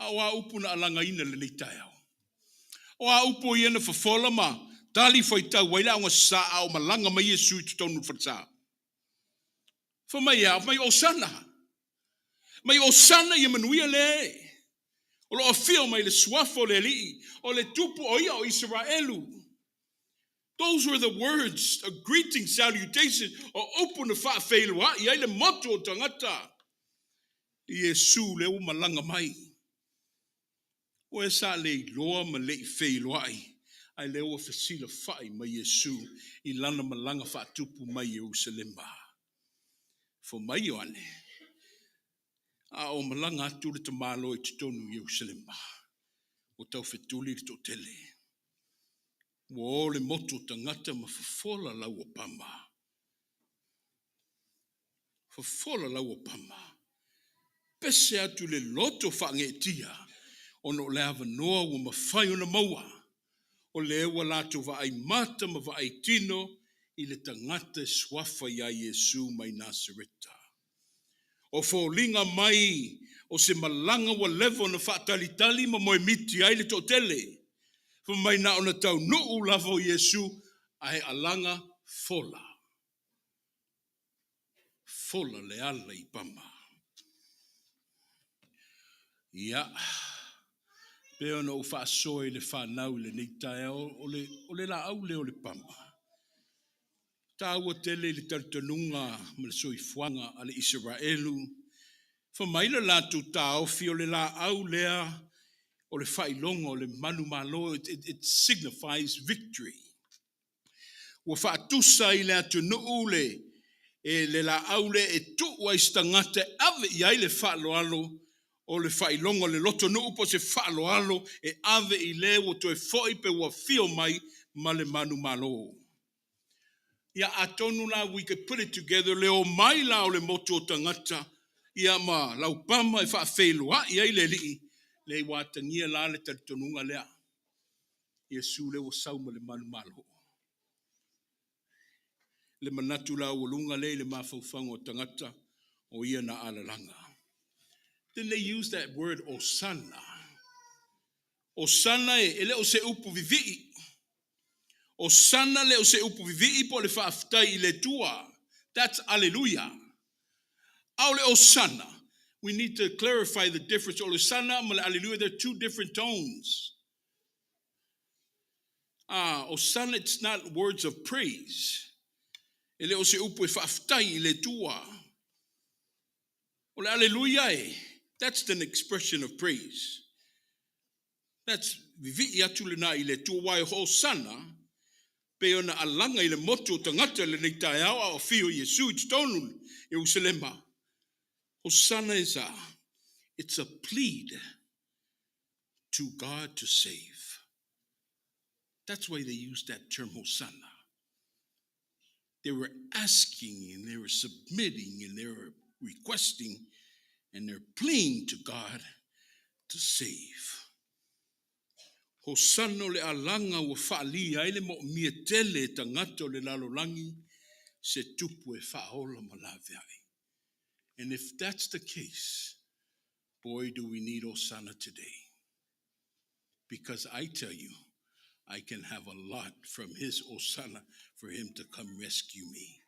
A o a upu na alagaina i lenei taeao? O a upu ia na fofola ma tali faitau ai le aoga a o malaga mai Iesu i totonu o le falesa? Fai mai e a? Fai mai, Osana! Mai Osana ia manuia le o lo o afio mai le suafa o le Alii, o le Tupu o ia o Isaraelu. Those were the words, a greeting, salutation, o upu na faafeiloai ai le motu o tagata i Iesu lea ua malaga mai. O e sa le iloa ma le i feiloai, ae lea ua fesilafai mai Iesu i lana malaga faatupu mai Ierusalema. Fai mai Ioane, a o malaga atu le tamaloa i totonu i Ierusalema, ua taufetuli le toatele. Ua o le motu o tagata ma fofola lau o pama. Fofola lau o pama. Pese atu le loto faageetia ona o le avanoa ua mafai ona maua, o lea ua latou vaai mata ma vaai tino i le tagata e suafa iā Iesu mai Nasareta. O foliga mai o se malaga ua leva ona faatalitali ma moemiti ai le toatele, fai mai na ona taunuu lava o Iesu ae alaga fola. Fola le ala i Pama. Ia, pei ona ou faasoa i le fanau i lenei taeao, o le, o le laau lea o le pama. Taua tele i le talitonuga ma le soifuaga a le Isaraelu. Fai mai le latou taofi o le laau lea o le faailoga o le manumalo, it, it, it signifies victory. Ua faatusa i le atunuu le, e, le laau lea e tuu ai se tagata e ave i ai le faaaloalo o le faailoga o le lotonuu po o se faaaloalo e ave i le ua toe foi pe ua afio mai ma le manumalo. Ia atonu la we could put it together le omai la o le motu o tagata ia ma laupama e faafeiloai ai le Alii, leai ua atagia la le talitonuga lea. Iesu lea ua sau ma le manumalo. Le manatu laualuga lea i le mafaufauga o tagata o ia na alalaga. Then they use that word Hosanna. Hosanna e le o se upu vivii. Hosanna le o se upu vivii po o le faafetai i le Atua. That's hallelujah. A o le Hosanna, we need to clarify the difference. O le Hosanna ma le hallelujah, they're two different tones. Ah, Hosanna, it's not words of praise. E le o se upu e faafetai i le Atua. O le hallelujah e, that's an expression of praise. That's vivii atu lena i le Atua aua e Hosanna pei ona alaga i le motu o tagata i lenei taeao a o afio Iesu i totonu Ierusalema. Hosanna is a, it's a plead to God to save. That's why they use that term Hosanna. They were asking and they were submitting and they were requesting and they're pleading to God to save. Hosanna o le alaga ua faalia ai le moomia tele e tagata o le lalolagi se tupu e faaola ma laveai. And if that's the case, boy, do we need Hosanna today. Because I tell you, I can have a lot from his Hosanna for him to come rescue me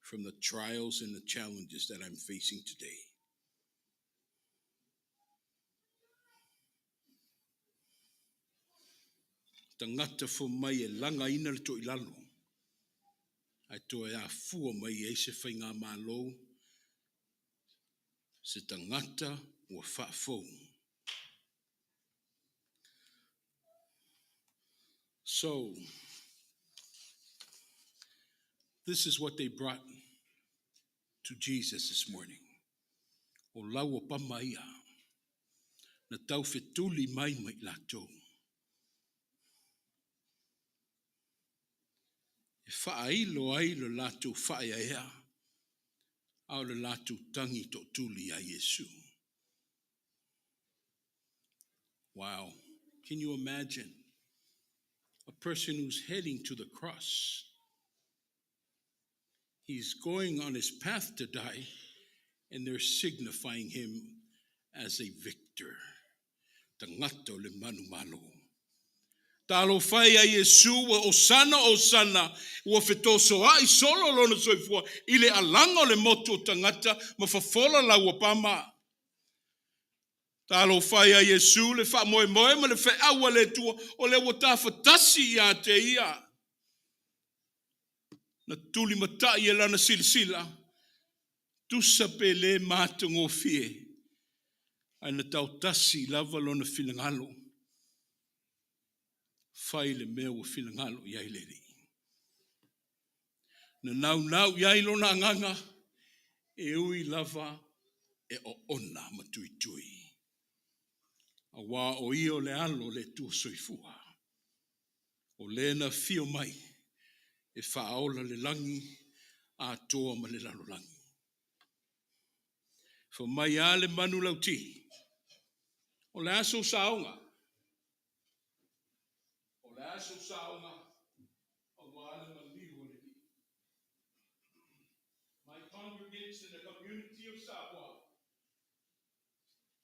from the trials and the challenges that I'm facing today. Tagata fou mai e lagaina le toilalo, ae toe afua mai ai se faigamalo, se tagata ua faafou. So, this is what they brought to Jesus this morning. O lauapama ia, na taufetuli mai ma i latou. E faailo ai lo latou faaeaea, a o le latou tagi tootuli ia Iesu. Wow. Can you imagine a person who's heading to the cross? He's going on his path to die, and they're signifying him as a victor. Tagata o le manumalo. Talofa e ia Iesu ua Osana, Osana, ua fetosoa'i solo lona soifua i le alaga o le motu o tagata ma fafola lauapama. Talofa e ia Iesu le faamoemoe ma le feau a le Atua o lea ua tafatasi ia te ia. Na tulimatai e lana silasila, tusa pe le matagofie, ae na taotasi lava lona finagalo. Fai le mea ua finagalo i ai le Alii. Na naunau i ai lona agaga, e ui lava e oona ma tuitui. Aua o ia o le alo o le Atua soifua. O le na afio mai e faaola le lagi atoa ma le lalolagi. Fai mai a le manu lauti, o le a sou saoga? O le a sou saoga aua le maliu o le Alii? My congregants in the community of Samoa,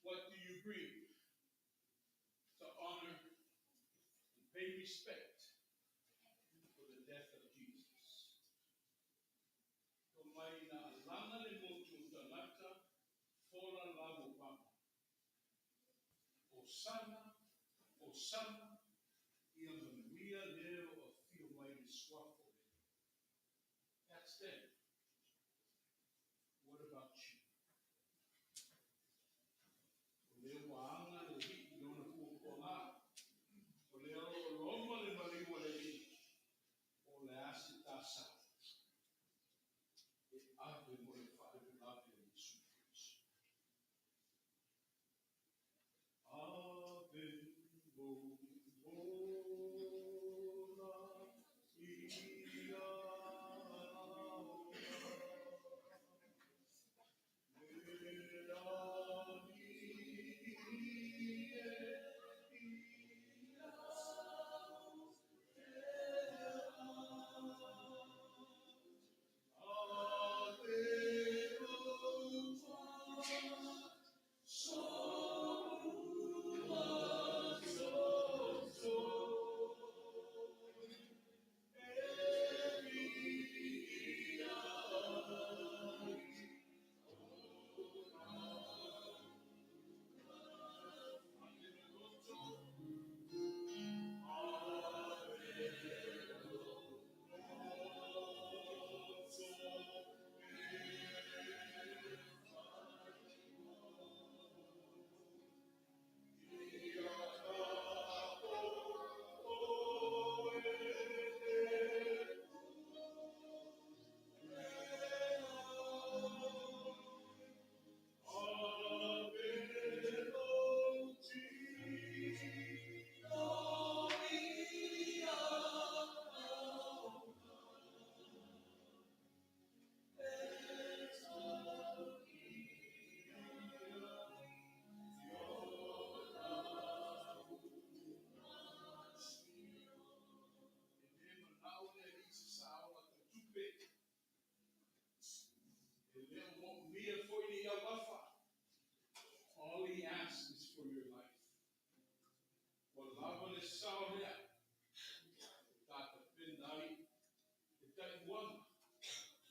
what do you bring to honor and pay respect for the death of Jesus? Fai mai na alaga le motu o tagata fola lauapama. Hosana, Hosana, ia manuia le o afio mai i le suafa o le Alii. That's them. What about you? O lea ua aga le Alii i lona puapuaga. O lea o lo o loma le maliu a le Alii. O le a se ta sao e ave mo le faalavelave a Iesu Keriso? Ave mo for your life. Ua lava le sao lea e ta tapena ai le taiuaga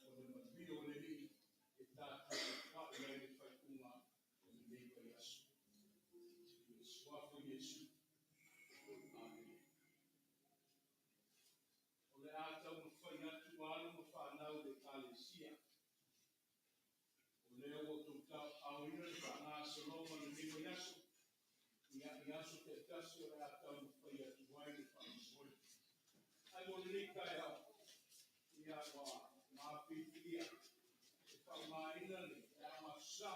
o le manuia o le Alii e tatou te pai ai le faaiuga o lenei vaiaso. I le Suafa o Iesu. Amene. O le a taumafai atu alo ma fanau i le Ekalesia. O lea ua outou aoina le faagasologa o lenei vaiaso, ia, i aso taitasi o le a taumafai atu ai le faamoemoe. Ae mo lenei taeao, ia, ua ma filifilia e faaaogaina le ama sa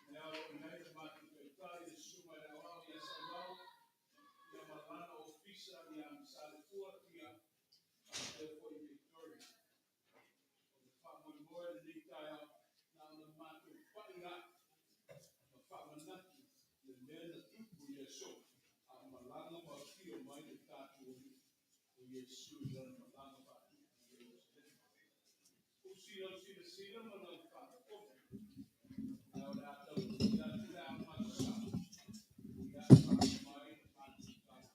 mea o lo o i ai le matou taitai le susuga i le aoao ia Sauvao, ia ma lana ofisa ia Salefua ia faapea foi Victoria. O le faamoemoe lenei taeao na ona matou pai atu ma faamanatu le mea na tupu i le aso a o malaga ma afio mai le tatou Alii o Iesu i lana malaga faatupu i Ierusalema. Usi lau silasila ma lau faafofoga, ae o le a taumafai atu le ama sa ia faauma ai le matou tala.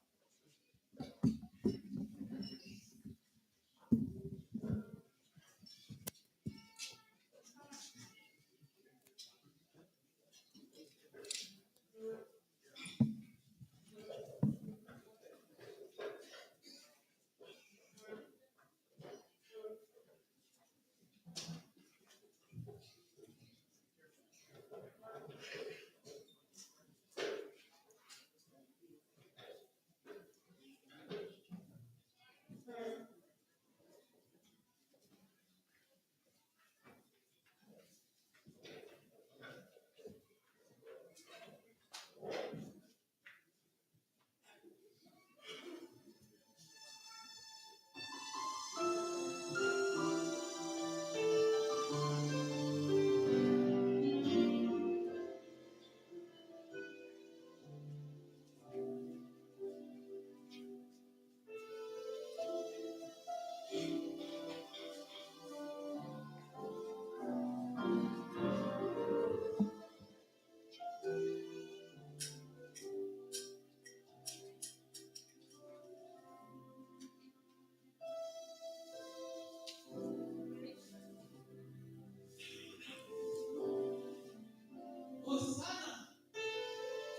Hosanna!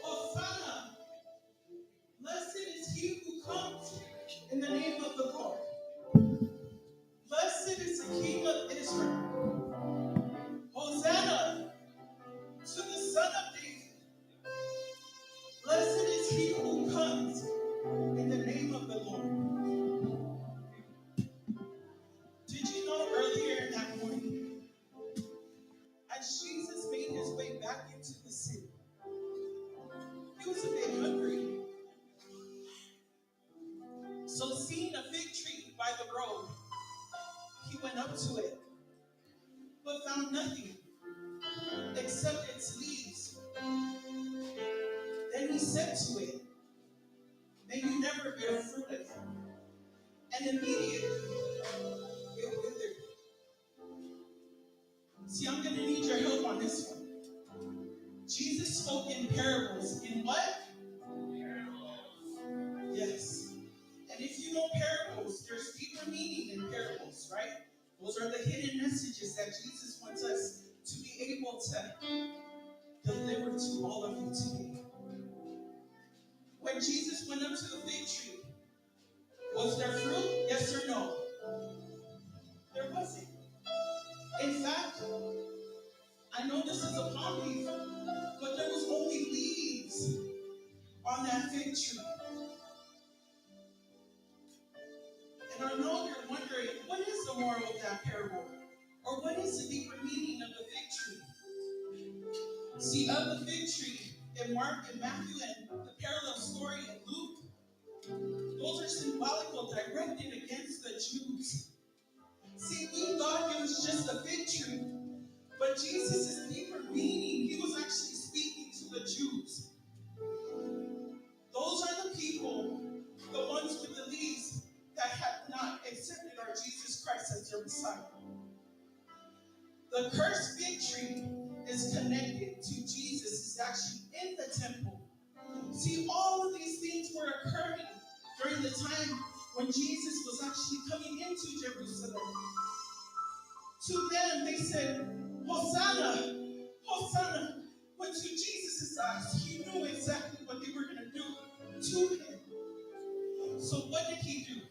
Hosanna! Blessed is he who comes in the name of the Lord. Blessed is the King of Israel. Hosanna to the Son of David. Blessed is he who comes in the name of the Lord. Did you know earlier in that morning, as Jesus made his way back into the city, he was a bit hungry. So seeing a fig tree by the road, he went up to it, but found nothing except its leaves. Then he said to it, "May you never bear fruit again." And immediately it withered. See, I'm going to need your help on this one. Jesus spoke in parables. In what? Parables. Yes. And if you know parables, there's deeper meaning in parables, right? Those are the hidden messages that Jesus wants us to be able to deliver to all of you today. When Jesus went up to the fig tree, was there fruit? Yes or no? There wasn't. In fact, I know this is a palm leaf, but there was only leaves on that fig tree. And I know you're wondering, what is the moral of that parable? Or what is the deeper meaning of the fig tree? See, of the fig tree in Mark and Matthew and the parallel story in Luke, those are symbolical, directed against the Jews. See, we thought it was just a fig tree, but Jesus' deeper meaning, he was actually speaking to the Jews. Those are the people, the ones with the leaves, that have not accepted our Jesus Christ as their Messiah. The cursed fig tree is connected to Jesus' action in the temple. See, all of these things were occurring during the time when Jesus was actually coming into Jerusalem. To them, they said, Hosanna, Hosanna. But to Jesus' eyes, he knew exactly what they were going to do to him. So what did he do?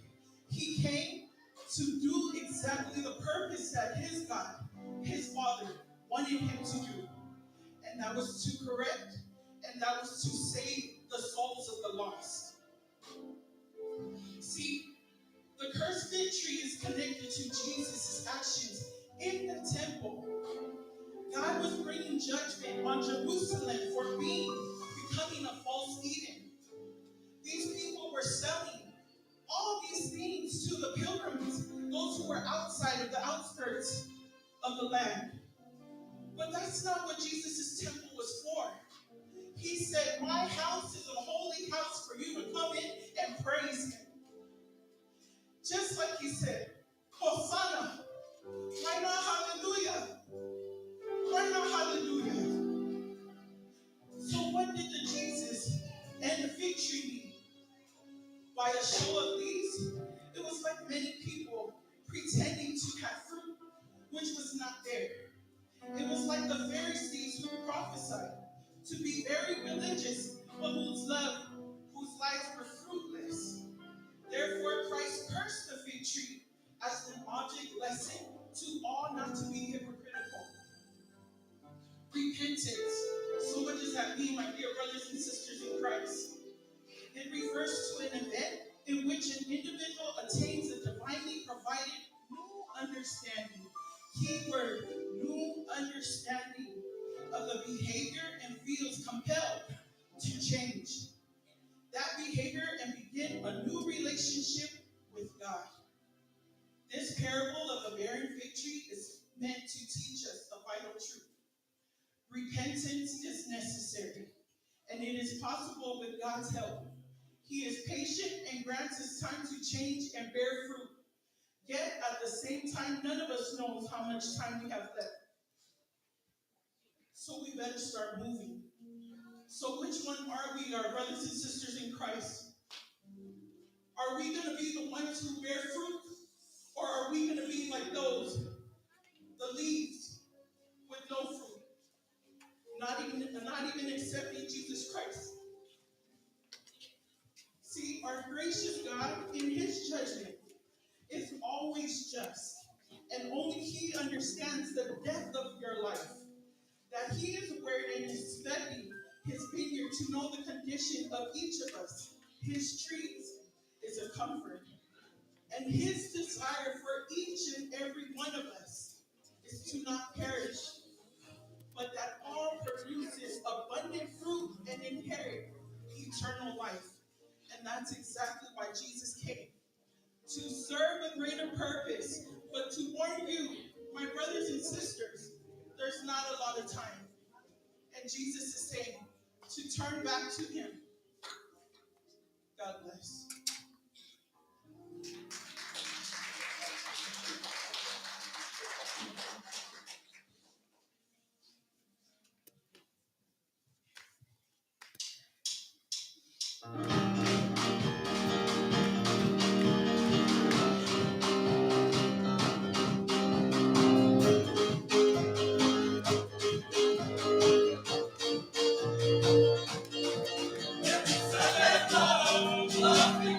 He came to do exactly the purpose that his God, his Father, wanted him to do. And that was to correct, and that was to save the souls of the lost. See, the cursed fig tree is connected to Jesus' actions in the temple. God was bringing judgment on Jerusalem for becoming a false Eden. These people were selling all these things to the pilgrims, those who were outside of the outskirts of the land. But that's not what Jesus' temple was for. He said, my house is a holy house for you to come in and praise him. Just like he said, Hosanna. Why not hallelujah? Why not hallelujah? So what did the Jesus and the fig tree mean? By a show of leaves, it was like many people pretending to have fruit, which was not there. It was like the Pharisees who prophesied to be very religious, but whose lives were fruitless. Therefore, Christ cursed the fig tree as an object lesson to all not to be hypocritical. Repentance. So what does that mean, my dear brothers and sisters in Christ? It refers to an event in which an individual attains a divinely provided new understanding. Keyword, new understanding of the behavior and feels compelled to change that behavior and begin a new relationship with God. This parable of the barren fig tree is meant to teach us a vital truth. Repentance is necessary, and it is possible with God's help. He is patient and grants us time to change and bear fruit. Yet, at the same time, none of us knows how much time we have left. So we better start moving. So which one are we, our brothers and sisters in Christ? Are we going to be the ones who bear fruit? Or are we going to be like those, the leaves with no fruit, not even accepting Jesus Christ? See, our gracious God, in his judgment, is always just, and only he understands the depth of your life, that he is aware and inspecting his vineyard to know the condition of each of us. His trees is a comfort, and his desire for each and every one of us is to not perish, but that all produces abundant fruit and inherit eternal life. And that's exactly why Jesus came, to serve a greater purpose, but to warn you, my brothers and sisters, there's not a lot of time. And Jesus is saying to turn back to him. God bless. Love.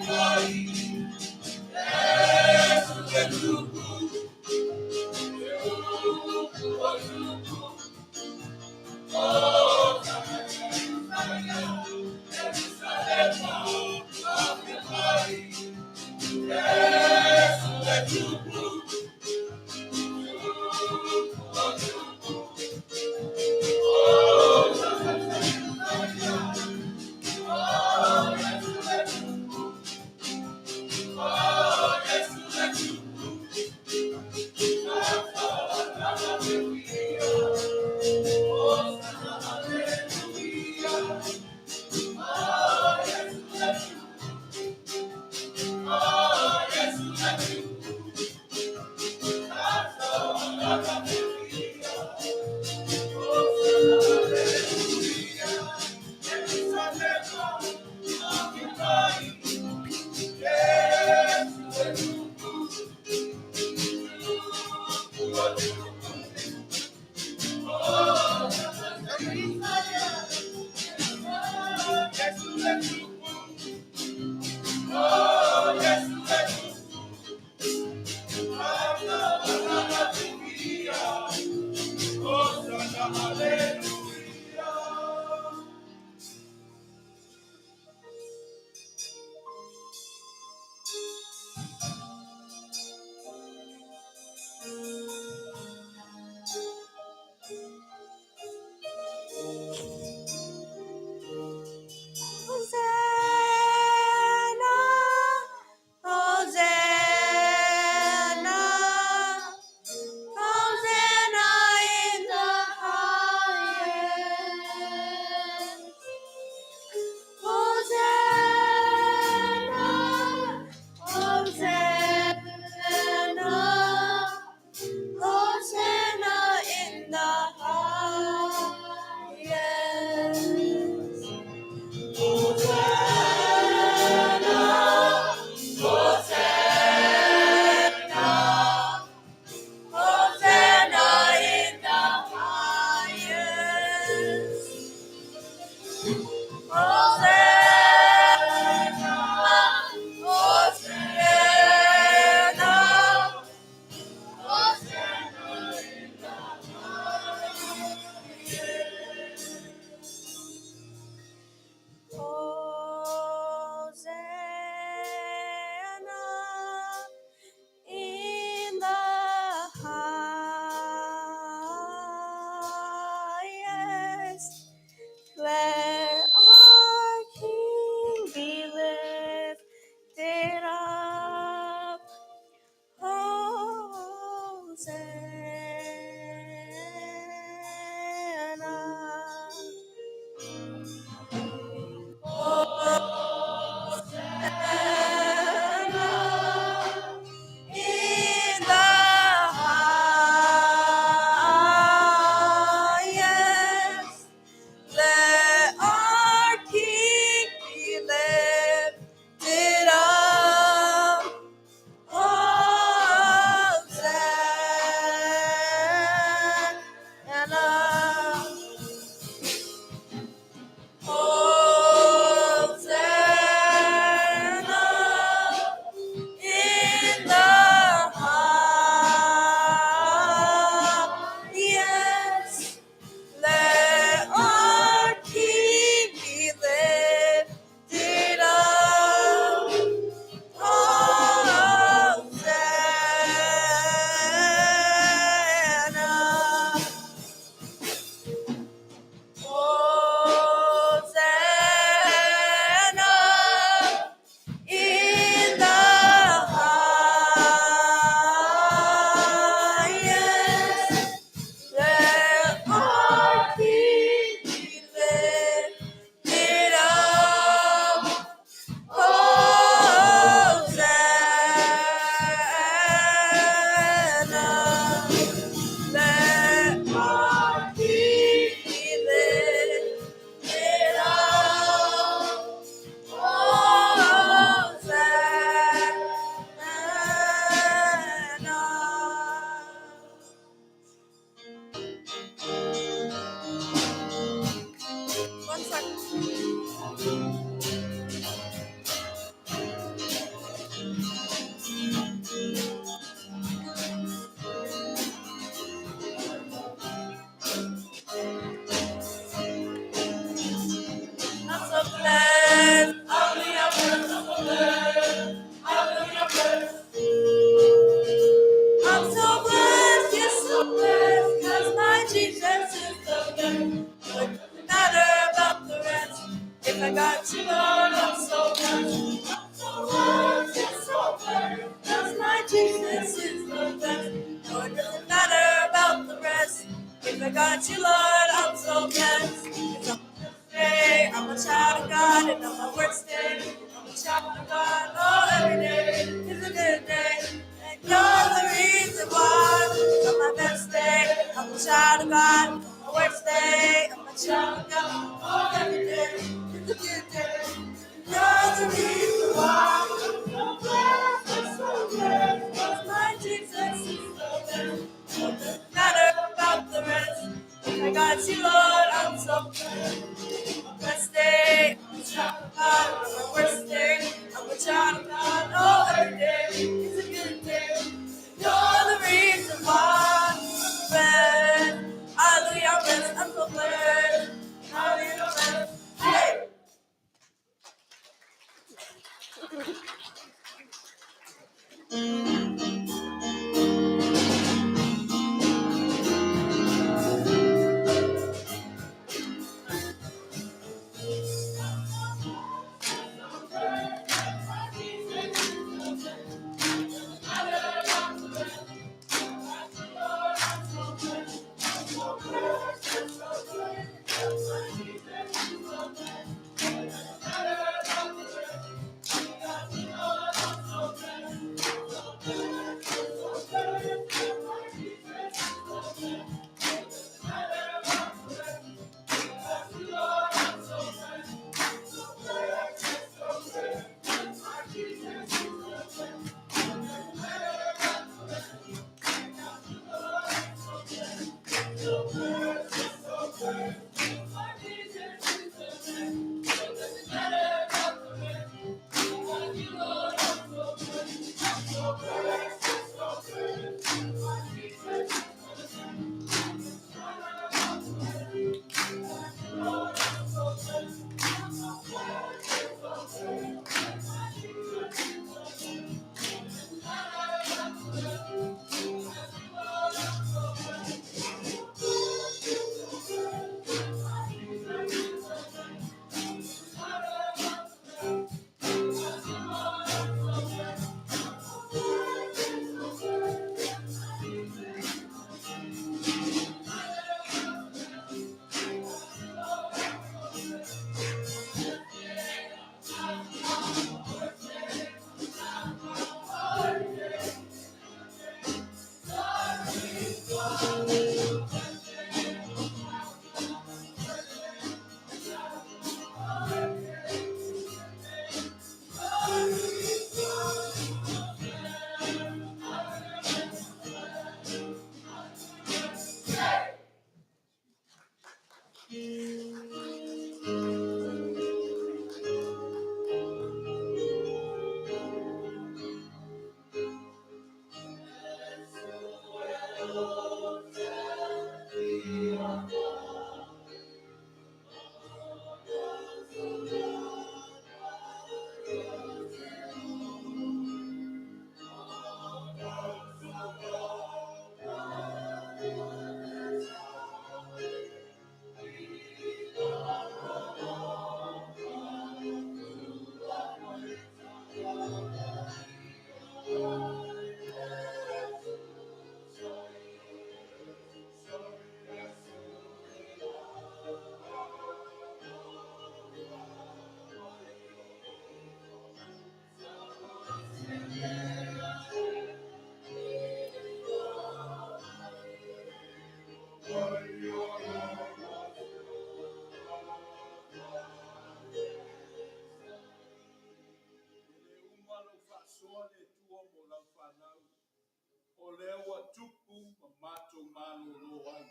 O lea ua tupu ma matou malolo ai.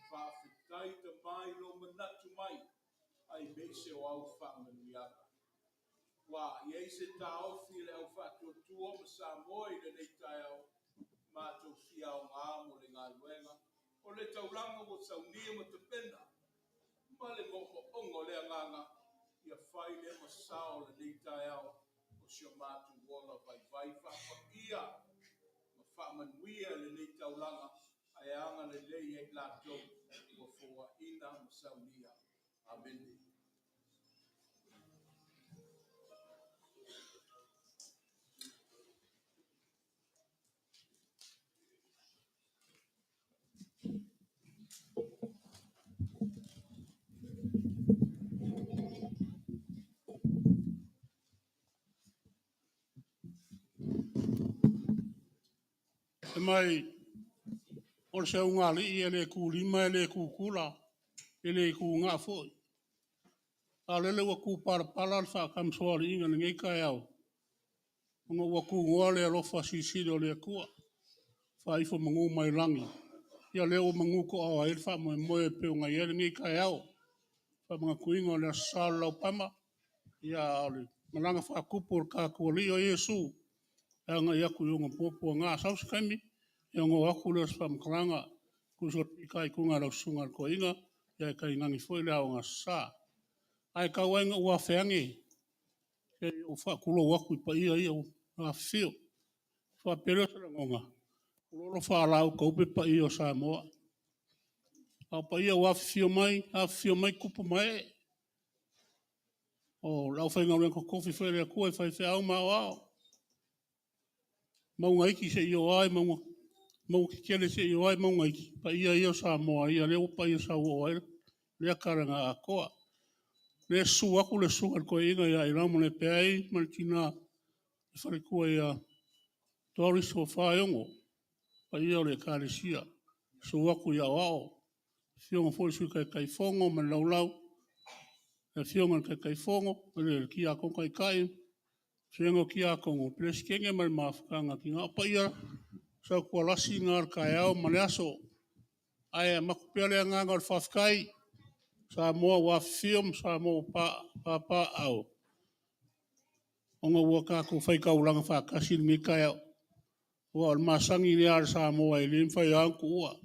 Faafetai Tama i lou manatu mai, aemaise o au faamanuiaga. Ua i ai se taofi o le au faatuatua ma Samoa i lenei taeao, matou fia aoga mo le galuega o le taulaga ua saunia ma tapena, ma le moomooga o le Agaga, ia fai lea ma sao o lenei taeao o si o matou ola vaivai. Faapaia ma faamanuia lenei taulaga, ae agalelei ia i latou ua foaina ma saunia. Amene. Fai mai, o le seugalii e le tulima e le tutula, e le tugaa foi. A o lele ua tu palapala le faatamasoaliiga i lenei taeao, ona ua tunoa le alofa silisili o le Atua, faaifo manu mai lagi, ia lea ua manutoaoa ai le faamoemoe e pei ona i ai lenei taeao. Faamanatuina o le Aso Sa o le Laupama, a o le malaga faatupu a lo tatou Alii o Iesu, e agai atu i ona puapuaga. Sau se taimi ona oo atu lea o se faamatalaga e tusa o le fitaituga a lau susuga i le toeaina, ae tainane foi le Aoga Aso Sa. Ae tau lava ina ou afe ane se i ou faatulou atu i paia ia ua afifio. Ona faapea lea o se lagona, ua logo faalautaupe paia o Samoa. A o paia ua afifio mai, afifio mai tupu ma ee, o le aufaigaluega totofi foi a le Atua i faifeau ma aoao, mauga iti seia oo lava i mauga tetele seia oo lava i mauga iti, o paia ia o Samoa, o lea ua paia sauoo ai lea tala na atoa. O lea e susu atu le susuga i le toeaina ia Ilaumalepea ma le tina le faletua ia Doris Tofa Yogo, paia o le Ekalesia. Susu atu i aoao, afioga foi i le Sui Taitaifono ma le laulau, le Afioga i le Taitaifono, le Tiakono Taitai, Vasega o Tiakono, Peresetene ma le Mafutaga a Tina. O paia sautualasi na o le taeao ma le aso. Ae avatu pea le agaga o le faafetai, Samoa ua afifio ma Samoa ua papaaao, ona ua tatou faitaulaga faatasi i lenei taeao. Aua o le masani lea a le Samoa e le mafai lava ona tuua.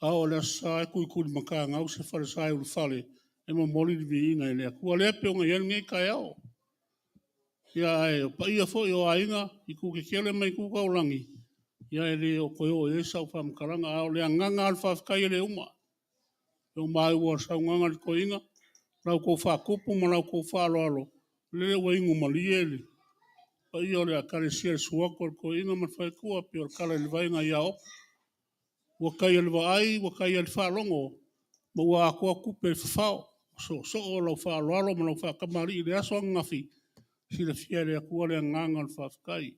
A oo i le Aso Sa e tulitulimatagau se falesa e ulufale e momoli le viiga i le Atua. Lea e pei ona i ai lenei taeao. Ae o paia foi o aiga i itu tetele ma itu taulagi, ia e le toe oo i ai sau faamatalaga. A o le agaga lava o le faafetai e le uma. Ua maua i le saunoaga a le toeaina la outou faatupu ma la outou faaaloalo, lele ua inu malie le paia o le Ekalesia i le susu atu o le toeaina ma le faletua e pei o le tala i le vai nai Aopo. Ua taia i le vaai ua taia i le faalogo ma ua atoa tupe i le fafao. Ua soosoo lau faaaloalo ma lau faatamalii i le aso ananafi, e silafia e le Atua le agaga o le faafetai. E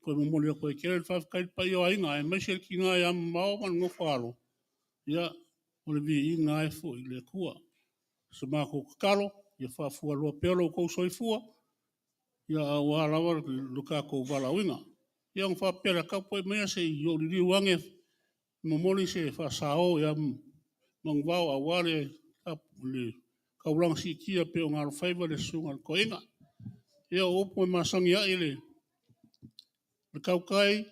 toe momoli atu ai tele le faafetai i le paia o aiga aemaise le tina ia Mamao ma le nofo a alo, ia o le viiga lava e foi i le Atua. O se matou tatalo, ia faafualoa pea lo outou soifua aua lava lo tatou valaauina. Ia ona faapea lea, tapuai maia se i ou liliu ane e momoli se faasao ia Manuvao aua le taulaga siitia e pei ona alofaiva le susuga i le toeaina. Ia o upu e masani ai le tautai,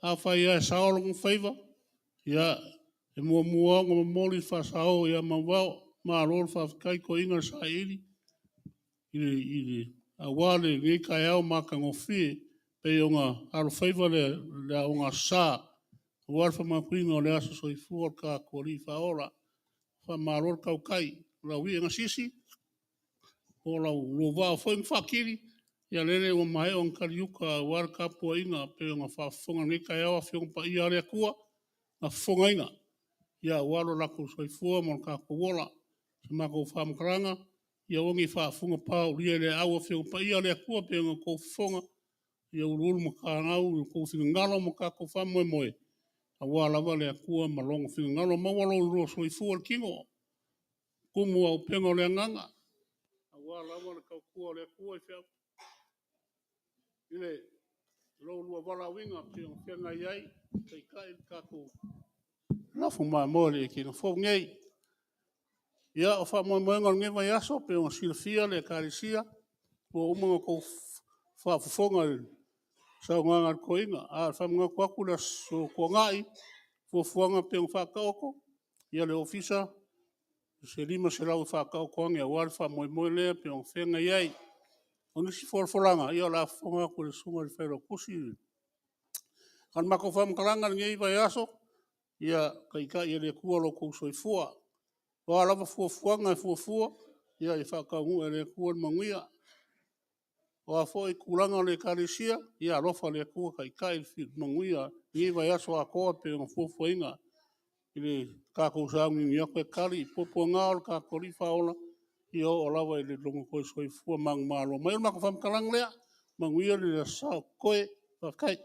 afai lava e sao lona faiva, ia e muamua lava ona momoli le faasao ia Manuvao. Malo le faafetai toeaina le sailiili aua lenei taeao matagofie e pei ona alofaiva le Aoga Aso Sa aua le faamanatuina o le aso soifua o le tatou Alii Faaola. Faamalo le tautai, o lau i'a na sisi, po o lou vaa foi na faatili, ia lele ua maea ona taliuta aua le tapuaiga e pei ona faafofoga i lenei taeao Afioga Paia a le Atua na fofogaina aua lo latou soifua ma lo tatou ola. O se matou faamatalaga, ia aua ne i faafugapaolia i le aau Afioga Paia a le Atua e pei ona outou fofoga, ia uluulumatalauina lo outou finagalo ma lo tatou faamoemoe aua lava le Atua ma Lona finagalo. Maua lo oulua soifua i le tino, tumu auupega o le agaga aua lava le tautua a le Atua i le lo oulua valaauina e pei ona feagai ai, taitai le tatou lafumuamoe i le ekena fou nei. Ia, o faamoemoega o lenei vaiaso pei ona silafia le Ekalesia, ua uma ona outou faafofoga i le saunoaga a le toeaina. Ae faamanatu atu le Aso Toonai, fuafuaga e pei ona faataoto, ia le Ofisa se $500 e faataoto ane aua le faamoemoe lea e pei ona feagai ai. O nisi folafolaga, ia o le a fofola atu e le Susuga i le Failautusi. A o le matou faamatalaga i lenei vaiaso, ia taitai e le Atua lo outou soifua. O a lava fuafuaga e fuafua, ia faataunuu e le Atua le manuia. O a foi tulaga o le Ekalesia, ia alofa le Atua taitai le manuia i lenei vaiaso atoa e pei ona fuafuaina i le tatou sauniuni atu e tali i puapuaga o le tatou Alii Faaola, ia oo lava i le lona toe soifua manumalo mai. Ia o le matou faamatalaga lea, manuia le aso Sa o totoe. Faafetai.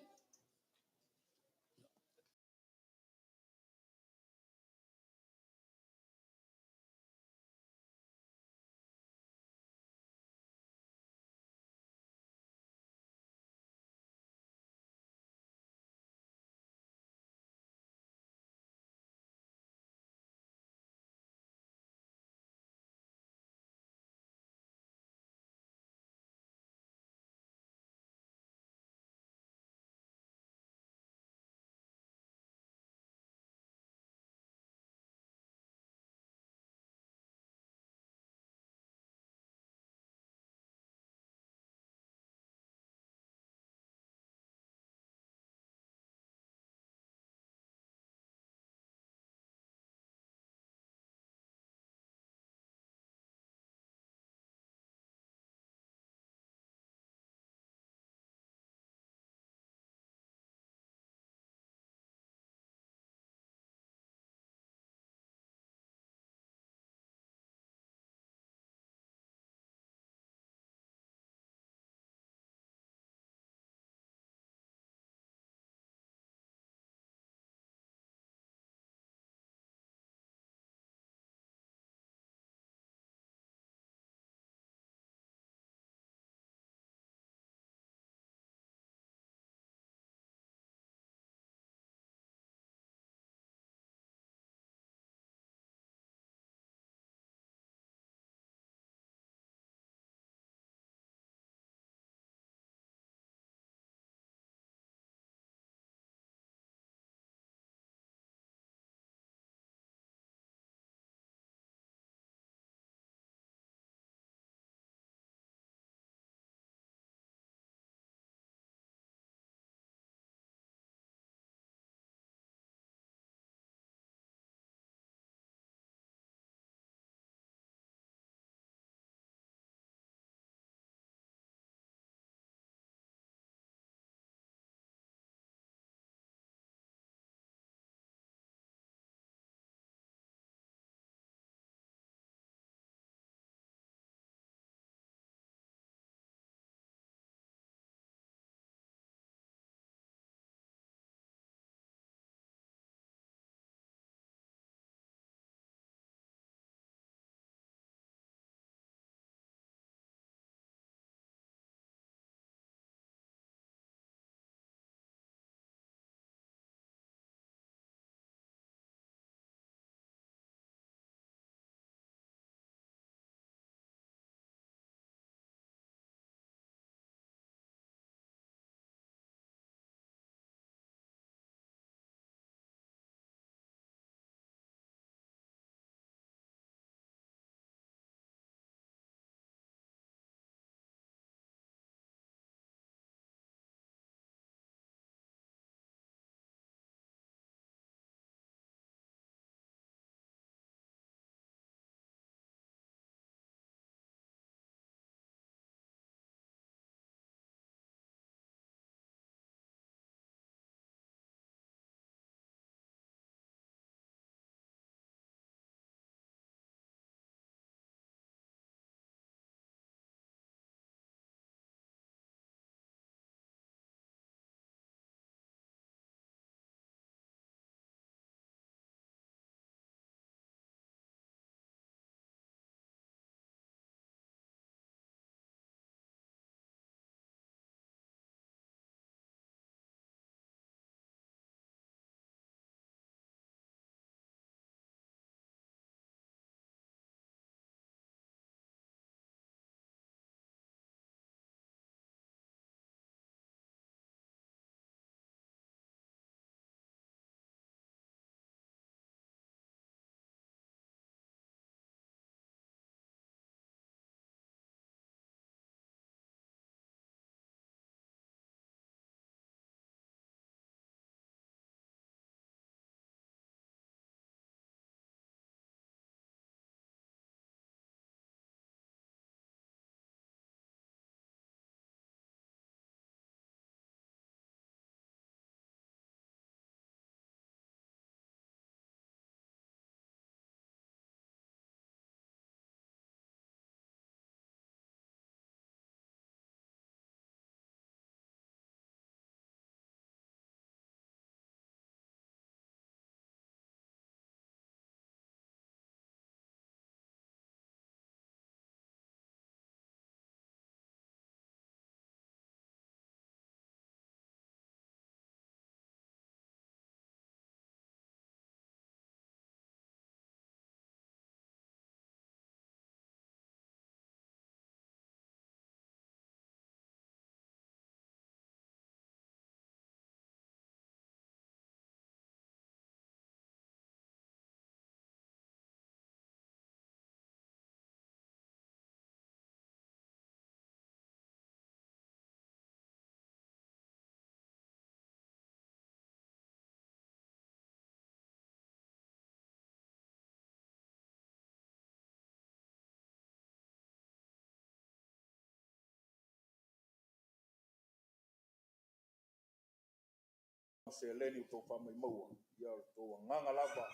Seleni ua outou faamaumauina, ia o le tou agaga lava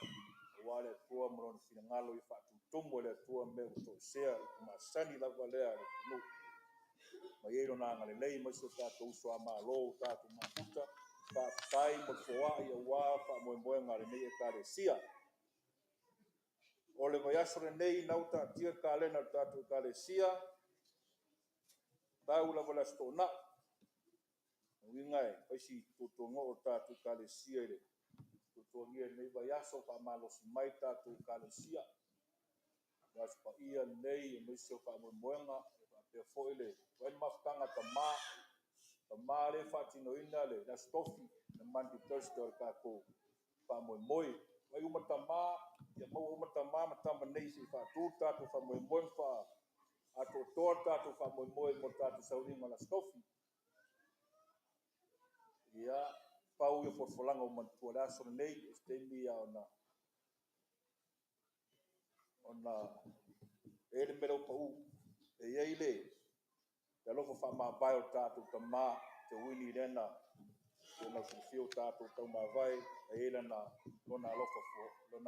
aua le Atua ma Lona finagalo ia faatutumu e le Atua mea ua toesea, i upu masani lava lea a le atunuu. Ma ia i ai Lona agalelei aemaise o tatou uso a Malo ua tatou mafuta, faafetai mo le foai aua faamoemoega a lenei Ekalesia. O le vaiaso lenei o lena ua taatia le kalena a le tatou Ekalesia, tau lava i le Aso Toonai. O lona uiga e fai si tuatuanuu o le tatou Ekalesia i le tuatuagia i lenei vaiaso, faamalosi mai le tatou Ekalesia i le Aso Paia lenei aemaise o faamoemoega faapea foi le mafutaga a tama, tama lea e faatinoina le Aso Tofi, le Maundy Thursday o le tatou faamoemoe. Vaai uma tama, ia maua uma tama ma tama nei se i faatu le tatou faamoemoe ma faatoatoa le tatou faamoemoe mo le tatou sauniga o le Aso Tofi. Ia, pau ia o folafolaga ua manatua i le aso lenei, o se taimi ona... E i ai le mea lea ua pau, e i ai le alofa faamavae o le tatou tama Seuini lea na silafia ua tatou taumavae, e i ai lona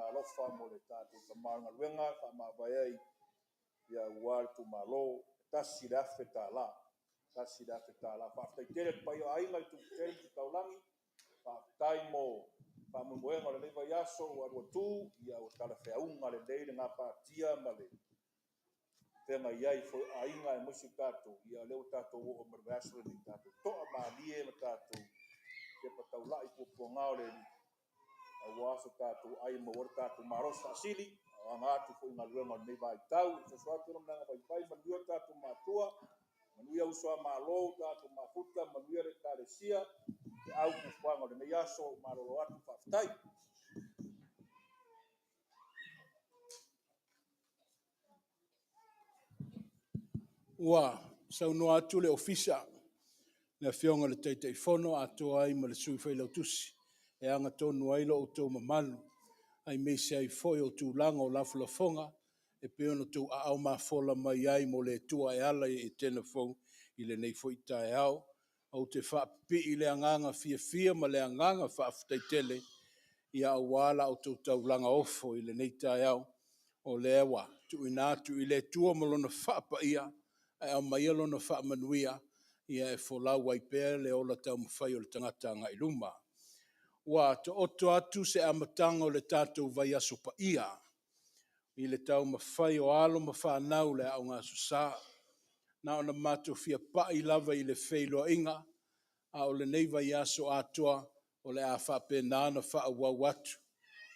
alofa mo le tatou tama o le galuega na faamavae ai aua le itumalo, e $1,000. $1,000. Faafetai tele i le paia o aiga i itu tetele ma tu taulagi, faafetai mo faamoemoega o lenei vaiaso ua alu atu, ua talafeauga lelei le gapatia ma le feagai ai foi o aiga aemaise o tatou, ia o lea ua tatou oo mai i le vaiaso lenei, tatou toamalie ma tatou tepa taulai i puapuaga o le Alii, aua so tatou ai e maua ai lo tatou malosi faasili, a o aga atu foi i galuega o lenei vaitau. E soso atu lou agaga paia, manuia o tatou matua, manuia uso a Malo ua tatou mafuta, manuia le Ekalesia i feau ma fuafuaga o lenei aso. Malolo atu faafetai. Ua saunoa atu le Ofisa, le Afioga i le Taitaifono atoa ai ma le Sui Failautusi e ana tonu ai lo outou mamalu, aemaise ai foi o tulaga o lafolafoga e pei ona outou aao mafola mai ai mo le Atua e ala i Etena Fou i lenei foi taeao. Ou te faapipii le agaga fiafia ma le agaga faafetai tele aua la outou taulaga ofo i lenei taeao, o lea ua tuuina atu i le Atua ma Lona faapaia ae aumaia Lona faamanuia e folau ai pea le ola taumafai o le tagata agai i luma. Ua taoto atu se amataga o le tatou vaiaso paia i le taumafai o alo ma fanau i le Aoga Aso Sa. Na ona matou fia pai lava i le feiloaiga, a o lenei vaiaso atoa, o le a faapena ona faaauau atu.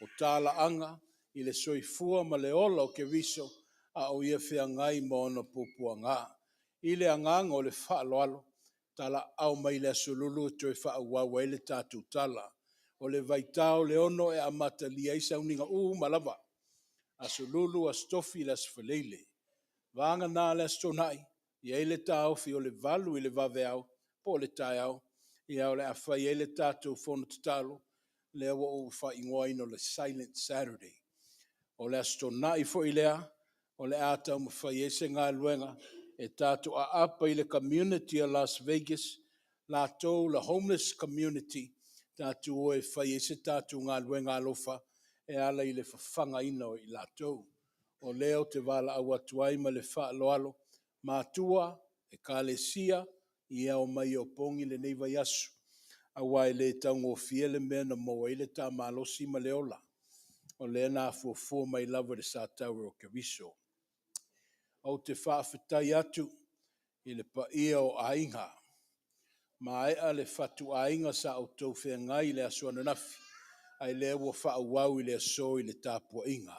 O talaaga i le soifua ma le ola o Keriso a o Ia feagai ma Ona puapuaga. I le agaga o le faaaloalo, talaaao mai i le Aso Lulu e toe faaauau ai le tatou tala. O le vaitao le 6:00 e amatalia ai sauniga uma lava, Aso Lulu, Aso Tofi, le Aso Faraile. Vagana le Aso Toonai, e i ai le taofi o le 8:00 i le vaveao po o le taeao, ia o le a fai ai le tatou fono tatalo, lea ua ou faaigoaina o le Silent Saturday. O le Aso Toonai foi lea, o le a taumafai ai se galuega e tatou aapa i le community o Las Vegas, latou le homeless community, tatou o e fai ai se tatou galuega alofa e ala i le fafagaina o i latou. O lea ou te valaau atu ai ma le faaaloalo, matua, Ekalesia, ia omai e opogi lenei vaiaso, aua e le taugofie le mea na maua ai le ta malosi ma le ola, o lea na afuafua mai lava i le satauro o Keriso. Ou te faafetai atu i le paia o aiga, maea le fatuaiga sa outou feagai i le aso ananafi, a o lea ua faaauau i le aso i le tapuaiga.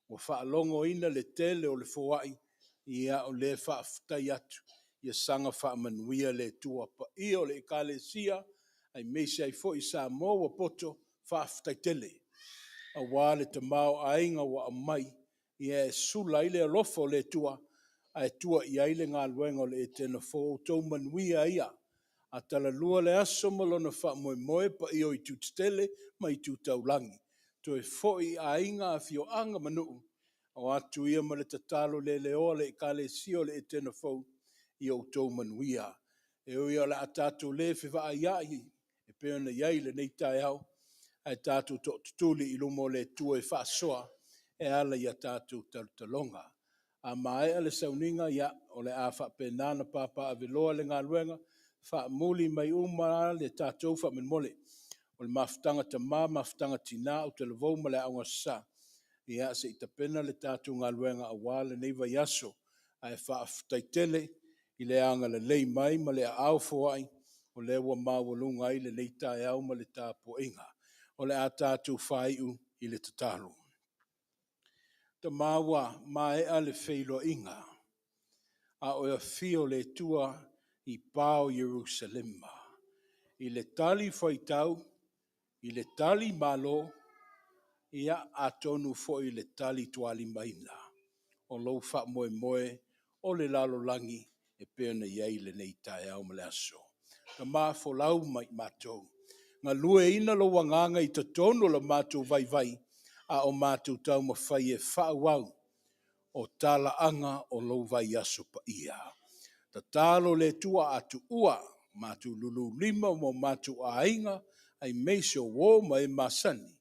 Ua faalogoina le tele o le foai, ia o lea e faafetai atu, ia saga faamanuia le Atua. Paia o le Ekalesia, aemaise ai foi Samoa ua poto, faafetai tele, aua le tamaoaiga ua aumai e sula ai le alofa o le Atua ae tua i ai le galuega o le Etena Fou. O outou manuia ia. A talalua le aso ma lona faamoemoe, paia o itu tetele ma itu taulagi, toe foi i aiga, afioaga ma nuu, o atu ia ma le tatalo leleoa a le Ekalesia o le Etena Fou, ia outou manuia. E ui o le a tatou le fevaaiai e pei ona i ai lenei taeao, ae tatou tootutuli i luma o le Atua e faasoa e ala i a tatou talotaloga. A maea le sauniga, ia, o le a faapena ona papaaveloa le galuega, faamuli mai uma le tatou faamolemole. O le mafutaga tama, mafutaga tina, autalavou ma le Aoga Aso Sa, ia se i tapena le tatou galuega aua lenei vaiaso. Ae faafetai tele i le agalelei mai ma le aao foai o lea ua maualuga ai lenei taeao ma le tapuaiga. O le a tatou faaiu i le tatalo. Tama ua maea le feiloaiga a o e afio le Atua i pa o Ierusalema i le talifuaitau, i le talimalo, ia atonu foi i le talitualimaina o lou faamoemoe o le lalolagi e pei ona i ai lenei taeao ma le aso. Tama, folau mai i matou, galueaiina lou agaga i totonu o lo matou vaivai, a o matou taumafai e faaauau o talaaga o lou vaiaso paia. Tatalo le Atua a tuua matou lululima ma o matou aiga, aemaise o uo ma e masani,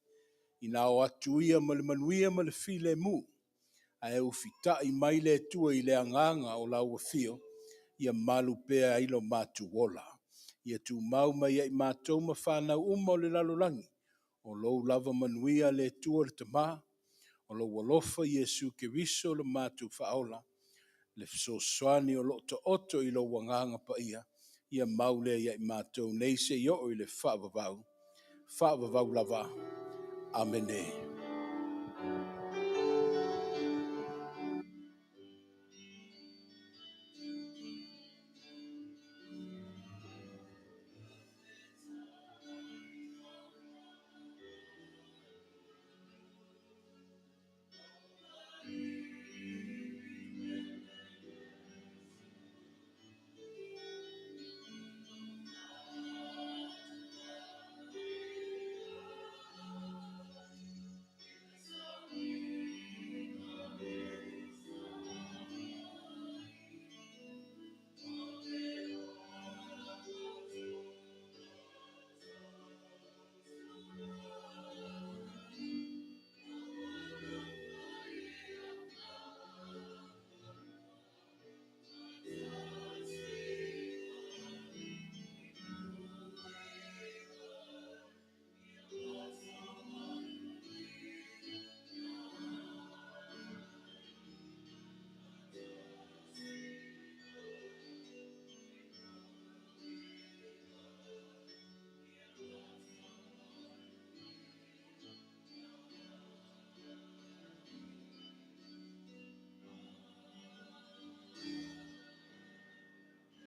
ina o atu ia ma le manuia ma le filemu, ae ufitai mai le Atua i le agaga o lau afio, ia malu pea ai lo matou ola. Ia tumau mai ia i matou ma fanau uma o le lalolagi, o lou lava manuia le Atua le Tama, o lou alofa Iesu Keriso lo matou Faaola, le fesoasoani o lo o taoto i lou Agaga Paia, ia mau lea ia i matou nei seia oo i le faavavau, faavavau lava. Amene.